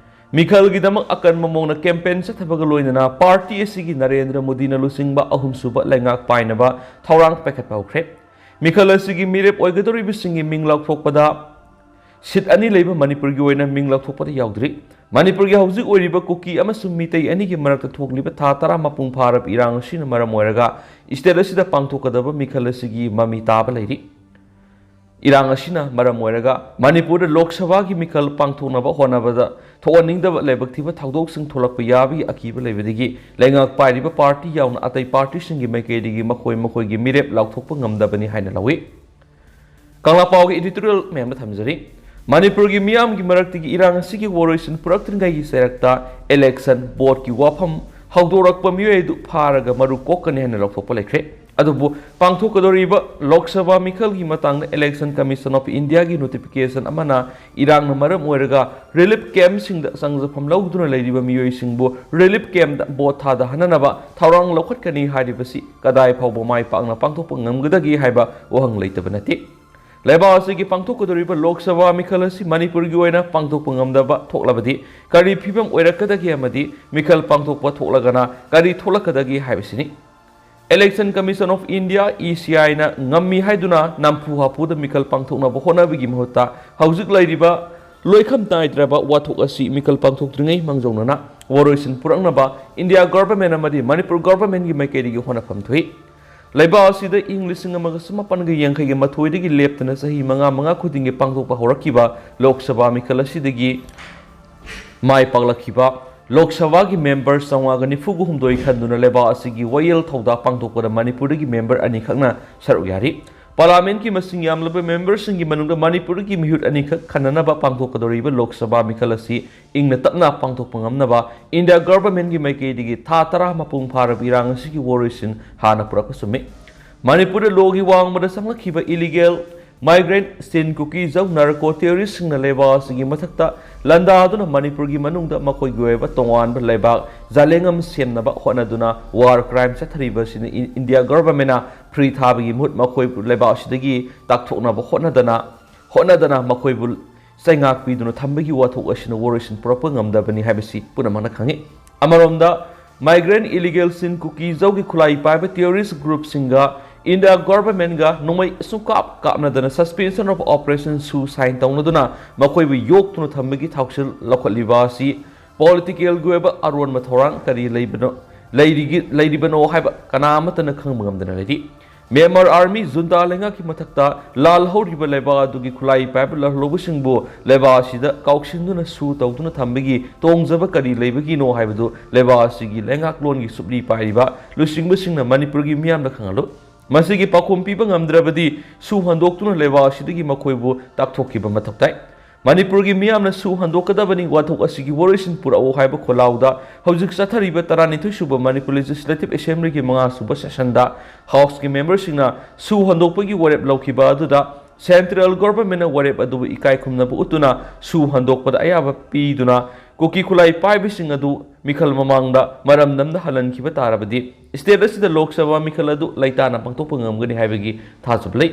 ꯃꯤꯈꯜꯒꯤꯗꯃꯛ ꯑꯀꯟꯕ ꯃꯑꯣꯡꯗ ꯀꯦꯝꯄꯦꯟ ꯆꯠꯊꯕꯒ ꯂꯣꯏꯅꯅ ꯄꯥꯔꯇꯤ ꯑꯁꯤꯒꯤ ꯅꯔꯦꯟꯗ꯭ꯔ ꯃꯣꯗꯤꯅ ꯂꯨꯆꯤꯡꯕ ꯑꯍꯨꯝꯁꯨꯕ ꯂꯩꯉꯥꯛ ꯄꯥꯏꯅꯕ ꯊꯧꯔꯥꯡ ꯄꯥꯏꯈꯠꯄ ꯍꯧꯈ꯭ꯔꯦ꯫ ꯃꯤꯈꯜ ꯑꯁꯤꯒꯤ ꯃꯤꯔꯦꯞ ꯑꯣꯏꯒꯗꯧꯔꯤꯕꯁꯤꯡꯒꯤ ꯃꯤꯡ ꯂꯥꯎꯊꯣꯛꯄꯗ ꯁꯤꯠ ꯑꯅꯤ ꯂꯩꯕ ꯃꯅꯤꯄꯨꯔꯒꯤ ꯑꯣꯏꯅ ꯃꯤꯡ ꯂꯥꯎꯊꯣꯛꯄꯗ ꯌꯥꯎꯗ꯭ꯔꯤ꯫ ꯃꯅꯤꯄꯨꯔꯒꯤ ꯍꯧꯖꯤꯛ ꯑꯣꯏꯔꯤꯕ ꯀꯨꯀꯤ ꯑꯃꯁꯨꯡ ꯃꯤꯇꯩ ꯑꯅꯤꯒꯤ ꯃꯔꯛꯇ ꯊꯣꯛꯂꯤꯕ ꯊꯥ ꯇꯔꯥ ꯃꯄꯨꯡ ꯐꯥꯔꯕ ꯏꯔꯥꯡ ꯑꯁꯤꯅ ꯃꯔꯝ ꯑꯣꯏꯔꯒ ꯁ꯭ꯇꯦꯠ ꯑꯁꯤꯗ ꯄꯥꯡꯊꯣꯛꯀꯗꯕ ꯃꯤꯈꯜ ꯑꯁꯤꯒꯤ ꯃꯃꯤ ꯇꯥꯕ ꯂꯩꯔꯤ꯫ ꯏꯔꯥꯡ ꯑꯁꯤꯅ ꯃꯔꯝ ꯑꯣꯏꯔꯒ ꯃꯅꯤꯄꯨꯔꯗ ꯂꯣꯛ ꯁꯚꯥꯒꯤ ꯃꯤꯈꯜ ꯄꯥꯡꯊꯣꯛꯅꯕ ꯍꯣꯠꯅꯕꯗ ꯊꯣꯛꯍꯟꯅꯤꯡꯗꯕ ꯂꯥꯏꯕꯛ ꯊꯤꯕ ꯊꯧꯗꯣꯛꯁꯤꯡ ꯊꯣꯛꯂꯛꯄ ꯌꯥꯕꯒꯤ ꯑꯀꯤꯕ ꯂꯩꯕꯗꯒꯤ ꯂꯩꯉꯥꯛ ꯄꯥꯏꯔꯤꯕ ꯄꯥꯔꯇꯤ ꯌꯥꯎꯅ ꯑꯇꯩ ꯄꯥꯔꯇꯤꯁꯤꯡꯒꯤ ꯃꯥꯏꯀꯩꯗꯒꯤ ꯃꯈꯣꯏ ꯃꯈꯣꯏꯒꯤ ꯃꯤꯔꯦꯞ ꯂꯥꯎꯊꯣꯛꯄ ꯉꯝꯗꯕꯅꯤ ꯍꯥꯏꯅ ꯂꯧꯏ꯫ ꯀꯪꯂꯥ ꯄꯥꯎꯒꯤ editorial ꯃꯌꯥꯝꯗ ꯊꯝꯖꯔꯤ꯫ ꯃꯅꯤꯄꯨꯔꯒꯤ ꯃꯤꯌꯥꯝꯒꯤ ꯃꯔꯛꯇꯒꯤ ꯏꯔꯥꯡ ꯑꯁꯤꯒꯤ ꯋꯥꯔꯣꯏꯁꯤꯟ ꯄꯨꯔꯛꯇ꯭ꯔꯤꯉꯩꯒꯤ ꯆꯩꯔꯛꯇ election voteꯀꯤ ꯋꯥꯐꯝ ꯍꯧꯗꯣꯔꯛꯄ ꯃꯤꯑꯣꯏ ꯑꯗꯨ ꯐꯥꯔꯒ ꯃꯔꯨ ꯀꯣꯛꯀꯅꯤ ꯍꯥꯏꯅ ꯂꯧꯊꯣꯛꯄ ꯂꯩꯈ꯭ꯔꯦ꯫ ꯑꯗꯨꯕꯨ ꯄꯥꯡꯊꯣꯛꯀꯗꯧꯔꯤꯕ ꯂꯣꯛ ꯁꯚꯥ ꯃꯤꯈꯜꯒꯤ ꯃꯇꯥꯡꯗ Election Commission of Indiaꯒꯤ notification ꯑꯃꯅ ꯏꯔꯥꯡꯅ ꯃꯔꯝ ꯑꯣꯏꯔꯒ relief campꯁꯤꯡꯗ ꯆꯪꯖꯐꯝ ꯂꯧꯗꯨꯅ ꯂꯩꯔꯤꯕ ꯃꯤꯑꯣꯏꯁꯤꯡꯕꯨ relief campꯇ vote ꯊꯥꯗꯍꯟꯅꯅꯕ ꯊꯧꯔꯥꯡ ꯂꯧꯈꯠꯀꯅꯤ ꯍꯥꯏꯔꯤꯕꯁꯤ ꯀꯗꯥꯏ ꯐꯥꯎꯕ ꯃꯥꯏ ꯄꯥꯛꯅ ꯄꯥꯡꯊꯣꯛꯄ ꯉꯝꯒꯗꯒꯦ ꯍꯥꯏꯕ ꯋꯥꯍꯪ ꯂꯩꯇꯕ ꯅꯠꯇꯦ꯫ ꯂꯩꯕꯥꯛ ꯑꯁꯤꯒꯤ ꯄꯥꯡꯊꯣꯛꯀꯗꯧꯔꯤꯕ ꯂꯣꯛ ꯁꯚꯥ ꯃꯤꯈꯜ ꯑꯁꯤ ꯃꯅꯤꯄꯨꯔꯒꯤ ꯑꯣꯏꯅ ꯄꯥꯡꯊꯣꯛꯄ ꯉꯝꯗꯕ ꯊꯣꯛꯂꯕꯗꯤ ꯀꯔꯤ ꯐꯤꯕꯝ ꯑꯣꯏꯔꯛꯀꯗꯒꯦ ꯑꯃꯗꯤ ꯃꯤꯈꯜ ꯄꯥꯡꯊꯣꯛꯄ ꯊꯣꯛꯂꯒꯅ ꯀꯔꯤ ꯊꯣꯛꯂꯛꯀꯗꯒꯦ ꯍꯥꯏꯕꯁꯤꯅꯤ꯫ Election Commission of India, ECIꯅ ꯉꯝꯃꯤ ꯍꯥꯏꯗꯨꯅ ꯅꯝꯐꯨ ꯍꯥꯐꯨꯗ ꯃꯤꯈꯜ ꯄꯥꯡꯊꯣꯛꯅꯕ ꯍꯣꯠꯅꯕꯒꯤ ꯃꯍꯨꯠꯇ ꯍꯧꯖꯤꯛ ꯂꯩꯔꯤꯕ ꯂꯣꯏꯈꯝ ꯅꯥꯏꯗ꯭ꯔꯕ ꯋꯥꯊꯣꯛ ꯑꯁꯤ ꯃꯤꯈꯜ ꯄꯥꯡꯊꯣꯛꯇ꯭ꯔꯤꯉꯩ ꯃꯥꯡꯖꯧꯅꯅ ꯋꯥꯔꯣꯏꯁꯤꯟ ꯄꯨꯔꯛꯅꯕ India Government ꯑꯃꯗꯤ ꯃꯅꯤꯄꯨꯔ Governmentꯀꯤ ꯃꯥꯏꯀꯩꯗꯒꯤ ꯍꯣꯠꯅꯐꯝ ꯊꯣꯛꯏ꯫ ꯂꯩꯕꯥꯛ ꯑꯁꯤꯗ ꯏꯪ ꯂꯤꯁꯤꯡ ꯑꯃꯒ ꯆꯃꯥꯄꯟꯒ ꯌꯥꯡꯈꯩꯒ ꯃꯥꯊꯣꯏꯗꯒꯤ ꯂꯦꯞꯇꯅ ꯆꯍꯤ ꯃꯉꯥ ꯃꯉꯥ ꯈꯨꯗꯤꯡꯒꯤ ꯄꯥꯡꯊꯣꯛꯄ ꯍꯧꯔꯛꯈꯤꯕ ꯂꯣꯛ ꯁꯚꯥ ꯃꯤꯈꯜ ꯑꯁꯤꯗꯒꯤ ꯃꯥꯏ ꯄꯥꯛꯂꯛꯈꯤꯕ ꯂꯣꯛ ꯁꯚꯥꯒꯤ member ꯆꯥꯝꯃꯉꯥꯒ ꯅꯤꯐꯨꯒ ꯍꯨꯝꯗꯣꯏ ꯈꯟꯗꯨꯅ ꯂꯩꯕꯥꯛ ꯑꯁꯤꯒꯤ ꯋꯥꯌꯦꯜ ꯊꯧꯗꯥ ꯄꯥꯡꯊꯣꯛꯄꯗ ꯃꯅꯤꯄꯨꯔꯗꯒꯤ member ꯑꯅꯤꯈꯛꯅ ꯁꯔꯨꯛ ꯌꯥꯔꯤ꯫ Parliamentꯀꯤ ꯃꯁꯤꯡ ꯌꯥꯝꯂꯕ memberꯁꯤꯡꯒꯤ ꯃꯅꯨꯡꯗ ꯃꯅꯤꯄꯨꯔꯗꯒꯤ ꯃꯤꯍꯨꯠ ꯑꯅꯤꯈꯛ ꯈꯟꯅꯅꯕ ꯄꯥꯡꯊꯣꯛꯀꯗꯧꯔꯤꯕ ꯂꯣꯛ ꯁꯚꯥ ꯃꯤꯈꯜ ꯑꯁꯤ ꯏꯪꯅ ꯇꯞꯅ ꯄꯥꯡꯊꯣꯛꯄ ꯉꯝꯅꯕ India Governmentꯀꯤ ꯃꯥꯏꯀꯩꯗꯒꯤ ꯊꯥ ꯇꯔꯥ ꯃꯄꯨꯡ ꯐꯥꯔꯕ ꯏꯔꯥꯡ ꯑꯁꯤꯒꯤ ꯋꯥꯔꯣꯏꯁꯤꯟ ꯍꯥꯟꯅ ꯄꯨꯔꯛꯄ ꯆꯨꯝꯃꯤ꯫ ꯃꯅꯤꯄꯨꯔꯗ ꯂꯣꯒꯤ ꯋꯥꯡꯃꯗ ꯆꯪꯂꯛꯈꯤꯕ illegal migrant Chin Kuki Zo narco terroristꯁꯤꯡꯅ ꯂꯩꯕꯥꯛ ꯑꯁꯤꯒꯤ ꯃꯊꯛꯇ ꯂꯥꯟꯗꯥꯗꯨꯅ ꯃꯅꯤꯄꯨꯔꯒꯤ ꯃꯅꯨꯡꯗ ꯃꯈꯣꯏꯒꯤ ꯑꯣꯏꯕ ꯇꯣꯉꯥꯟꯕ ꯂꯩꯕꯥꯛ ꯖꯥꯂꯦꯡ ꯑꯃ ꯁꯦꯝꯅꯕ ꯍꯣꯠꯅꯗꯨꯅ war crime ꯆꯠꯊꯔꯤꯕ ꯑꯁꯤꯅ ꯏꯟ-, India Governmentꯅ free ꯊꯥꯕꯒꯤ ꯃꯍꯨꯠ ꯃꯈꯣꯏꯕꯨ ꯂꯩꯕꯥꯛ ꯑꯁꯤꯗꯒꯤ ꯇꯥꯛꯊꯣꯛꯅꯕ ꯍꯣꯠꯅꯗꯅ, ꯍꯣꯠꯅꯗꯅ ꯃꯈꯣꯏꯕꯨ ꯆꯩꯉꯥꯛ ꯄꯤꯗꯨꯅ ꯊꯝꯕꯒꯤ ꯋꯥꯊꯣꯛ ꯑꯁꯤꯅ ꯋꯥꯔꯣꯏꯁꯤꯟ ꯄꯨꯔꯛꯄ ꯉꯝꯗꯕꯅꯤ ꯍꯥꯏꯕꯁꯤ ꯄꯨꯝꯅꯃꯛꯅ ꯈꯪꯏ꯫ ꯑꯃꯔꯣꯝꯗ, migrant illegal Chin Kuki Zoꯒꯤ ꯈꯨꯠꯂꯥꯏ ꯄꯥꯏꯕ terrorist groupꯁꯤꯡꯒ India Governmentꯒ ꯅꯣꯡꯃꯩ ꯁꯨꯡꯀꯥꯞ ꯀꯥꯞꯅꯗꯅ suspension of operation ꯁꯨ sign ꯇꯧꯅꯗꯨꯅ ꯃꯈꯣꯏꯕꯨ ꯌꯣꯛꯇꯨꯅ ꯊꯝꯕꯒꯤ ꯊꯧꯁꯤꯜ ꯂꯧꯈꯠꯂꯤꯕ ꯑꯁꯤ politicalꯒꯤ ꯑꯣꯏꯕ ꯑꯔꯣꯟꯕ ꯊꯧꯔꯥꯡ ꯀꯔꯤ ꯂꯩꯕꯅꯣ, ꯂꯩꯔꯤꯒꯤ-, ꯂꯩꯔꯤꯕꯅꯣ ꯍꯥꯏꯕ ꯀꯅꯥ ꯑꯃꯠꯇꯅ ꯈꯪꯕ ꯉꯝꯗꯅ ꯂꯩꯔꯤ꯫ Myanmar Army junta ꯂꯩꯉꯥꯛꯀꯤ ꯃꯊꯛꯇ ꯂꯥꯜꯍꯧꯔꯤꯕ ꯂꯩꯕꯥꯛ ꯑꯗꯨꯒꯤ ꯈꯨꯠꯂꯥꯏ ꯄꯥꯏꯕ ꯂꯥꯜꯍꯧꯕꯁꯤꯡꯕꯨ ꯂꯩꯕꯥꯛ ꯑꯁꯤꯗ ꯀꯥꯎꯁꯤꯟꯗꯨꯅ ꯁꯨ ꯇꯧꯗꯨꯅ ꯊꯝꯕꯒꯤ ꯇꯣꯡꯖꯕ ꯀꯔꯤ ꯂꯩꯕꯒꯤꯅꯣ ꯍꯥꯏꯕꯗꯨ ꯂꯩꯕꯥꯛ ꯑꯁꯤꯒꯤ ꯂꯩꯉꯥꯛꯂꯣꯟꯒꯤ ꯁꯨꯞꯂꯤ ꯄꯥꯏꯔꯤꯕ ꯂꯨꯆꯤꯡꯕꯁꯤꯡꯅ ꯃꯅꯤꯄꯨꯔꯒꯤ ꯃꯤꯌꯥꯝꯗ ꯈꯪꯍꯜꯂꯨ꯫ ꯃꯁꯤꯒꯤ ꯄꯥꯎꯈꯨꯝ ꯄꯤꯕ ꯉꯝꯗ꯭ꯔꯕꯗꯤ ꯁꯨ ꯍꯟꯗꯣꯛꯇꯨꯅ ꯂꯩꯕꯥꯛ ꯑꯁꯤꯗꯒꯤ ꯃꯈꯣꯏꯕꯨ ꯇꯥꯛꯊꯣꯛꯈꯤꯕ ꯃꯊꯧ ꯇꯥꯏ꯫ ꯃꯅꯤꯄꯨꯔꯒꯤ ꯃꯤꯌꯥꯝꯅ ꯁꯨ ꯍꯟꯗꯣꯛꯀꯗꯕꯅꯤ, ꯋꯥꯊꯣꯛ ꯑꯁꯤꯒꯤ ꯋꯥꯔꯣꯏꯁꯤꯟ ꯄꯨꯔꯛꯎ ꯍꯥꯏꯕ ꯈꯣꯜꯂꯥꯎꯗ ꯍꯧꯖꯤꯛ ꯆꯠꯊꯔꯤꯕ ꯇꯔꯥꯅꯤꯊꯣꯏ ꯁꯨꯕ ꯃꯅꯤꯄꯨꯔ ꯂꯦꯖꯤꯁꯂꯦꯇꯤꯚ ꯑꯦꯁꯦꯝꯕ꯭ꯂꯤꯒꯤ ꯃꯉꯥ ꯁꯨꯕ ꯁꯦꯁꯟꯗ ꯍꯥꯎꯁꯀꯤ ꯃꯦꯝꯕꯔꯁꯤꯡꯅ ꯁꯨ ꯍꯟꯗꯣꯛꯄꯒꯤ ꯋꯥꯔꯦꯞ ꯂꯧꯈꯤꯕ ꯑꯗꯨꯗ ꯁꯦꯟꯇ꯭ꯔꯦꯜ ꯒꯣꯚꯔꯟꯃꯦꯟꯠꯅ ꯋꯥꯔꯦꯞ ꯑꯗꯨꯕꯨ ꯏꯀꯥꯏ ꯈꯨꯝꯅꯕ ꯎꯠꯇꯨꯅ ꯁꯨ ꯍꯟꯗꯣꯛꯄꯗ ꯑꯌꯥꯕ ꯄꯤꯗꯨꯅ ꯀꯨꯀꯤ ꯈꯨꯠꯂꯥꯏ ꯄꯥꯏꯕꯁꯤꯡ ꯑꯗꯨ ꯃꯤꯈꯜ ꯃꯃꯥꯡꯗ ꯃꯔꯝ ꯅꯝꯅ ꯍꯜꯍꯟꯈꯤꯕ ꯇꯥꯔꯕꯗꯤ ꯁ꯭ꯇꯦꯠ ꯑꯁꯤꯗ ꯂꯣꯛ ꯁꯚꯥ ꯃꯤꯈꯜ ꯑꯗꯨ ꯂꯩꯇꯥꯅ ꯄꯥꯡꯊꯣꯛꯄ ꯉꯝꯒꯅꯤ ꯍꯥꯏꯕꯒꯤ ꯊꯥꯖꯕ ꯂꯩ꯫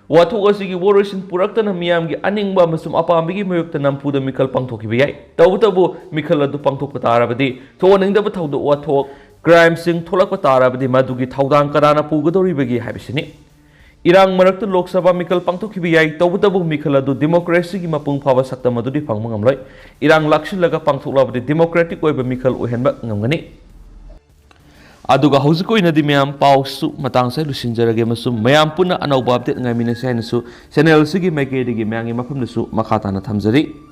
ꯋꯥꯊꯣꯛ ꯑꯁꯤꯒꯤ ꯋꯥꯔꯣꯏꯁꯤꯟ ꯄꯨꯔꯛꯇꯅ ꯃꯤꯌꯥꯝꯒꯤ ꯑꯅꯤꯡꯕ ꯑꯃꯁꯨꯡ ꯑꯄꯥꯝꯕꯒꯤ ꯃꯥꯌꯣꯛꯇ ꯅꯝꯐꯨꯗ ꯃꯤꯈꯜ ꯄꯥꯡꯊꯣꯛꯈꯤꯕ ꯌꯥꯏ꯫ ꯇꯧꯕꯇꯕꯨ ꯃꯤꯈꯜ ꯑꯗꯨ ꯄꯥꯡꯊꯣꯛꯄ ꯇꯥꯔꯕꯗꯤ ꯊꯣꯛꯍꯟꯅꯤꯡꯗꯕ ꯊꯧꯗꯣꯛ ꯋꯥꯊꯣꯛ, ꯀ꯭ꯔꯥꯏꯝꯁꯤꯡ ꯊꯣꯛꯂꯛꯄ ꯇꯥꯔꯕꯗꯤ ꯃꯗꯨꯒꯤ ꯊꯧꯗꯥꯡ ꯀꯅꯥꯅ ꯄꯨꯒꯗꯧꯔꯤꯕꯒꯦ ꯍꯥꯏꯕꯁꯤꯅꯤ꯫ ꯏꯔꯥꯡ ꯃꯔꯛꯇ ꯂꯣꯛ ꯁꯚꯥ ꯃꯤꯈꯜ ꯄꯥꯡꯊꯣꯛꯈꯤꯕ ꯌꯥꯏ꯫ ꯇꯧꯕꯇꯕꯨ ꯃꯤꯈꯜ ꯑꯗꯨ ꯗꯤꯃꯣꯀ꯭ꯔꯦꯁꯤꯒꯤ ꯃꯄꯨꯡ ꯐꯥꯕ ꯁꯛꯇꯝ ꯑꯗꯨꯗꯤ ꯐꯪꯕ ꯉꯝꯂꯣꯏ꯫ ꯏꯔꯥꯡ ꯂꯥꯛꯁꯤꯜꯂꯒ ꯄꯥꯡꯊꯣꯛꯂꯕꯗꯤ ꯗꯤꯃꯣꯀ꯭ꯔꯦꯇꯤꯛ ꯑꯣꯏꯕ ꯃꯤꯈꯜ ꯑꯣꯏꯍꯟꯕ ꯉꯝꯒꯅꯤ꯫ ꯑꯗꯨꯒ ꯍꯧꯖꯤꯛꯀꯤ ꯑꯣꯏꯅꯗꯤ ꯃꯌꯥꯝ ꯄꯥꯎꯁꯨ ꯃꯇꯥꯡ ꯑꯁꯤꯗ ꯂꯣꯏꯁꯤꯟꯖꯔꯒꯦ ꯑꯃꯁꯨꯡ ꯃꯌꯥꯝ ꯄꯨꯟꯅ ꯑꯅꯧꯕ ꯑꯞꯗꯦꯠ ꯉꯥꯏꯃꯤꯟꯅꯁꯤ ꯍꯥꯏꯅꯁꯨ ꯆꯦꯅꯦꯜ ꯑꯁꯤꯒꯤ ꯃꯥꯏꯀꯩꯗꯒꯤ ꯃꯌꯥꯝꯒꯤ ꯃꯐꯝꯗꯁꯨ ꯃꯈꯥ ꯇꯥꯅ ꯊꯝꯖꯔꯤ꯫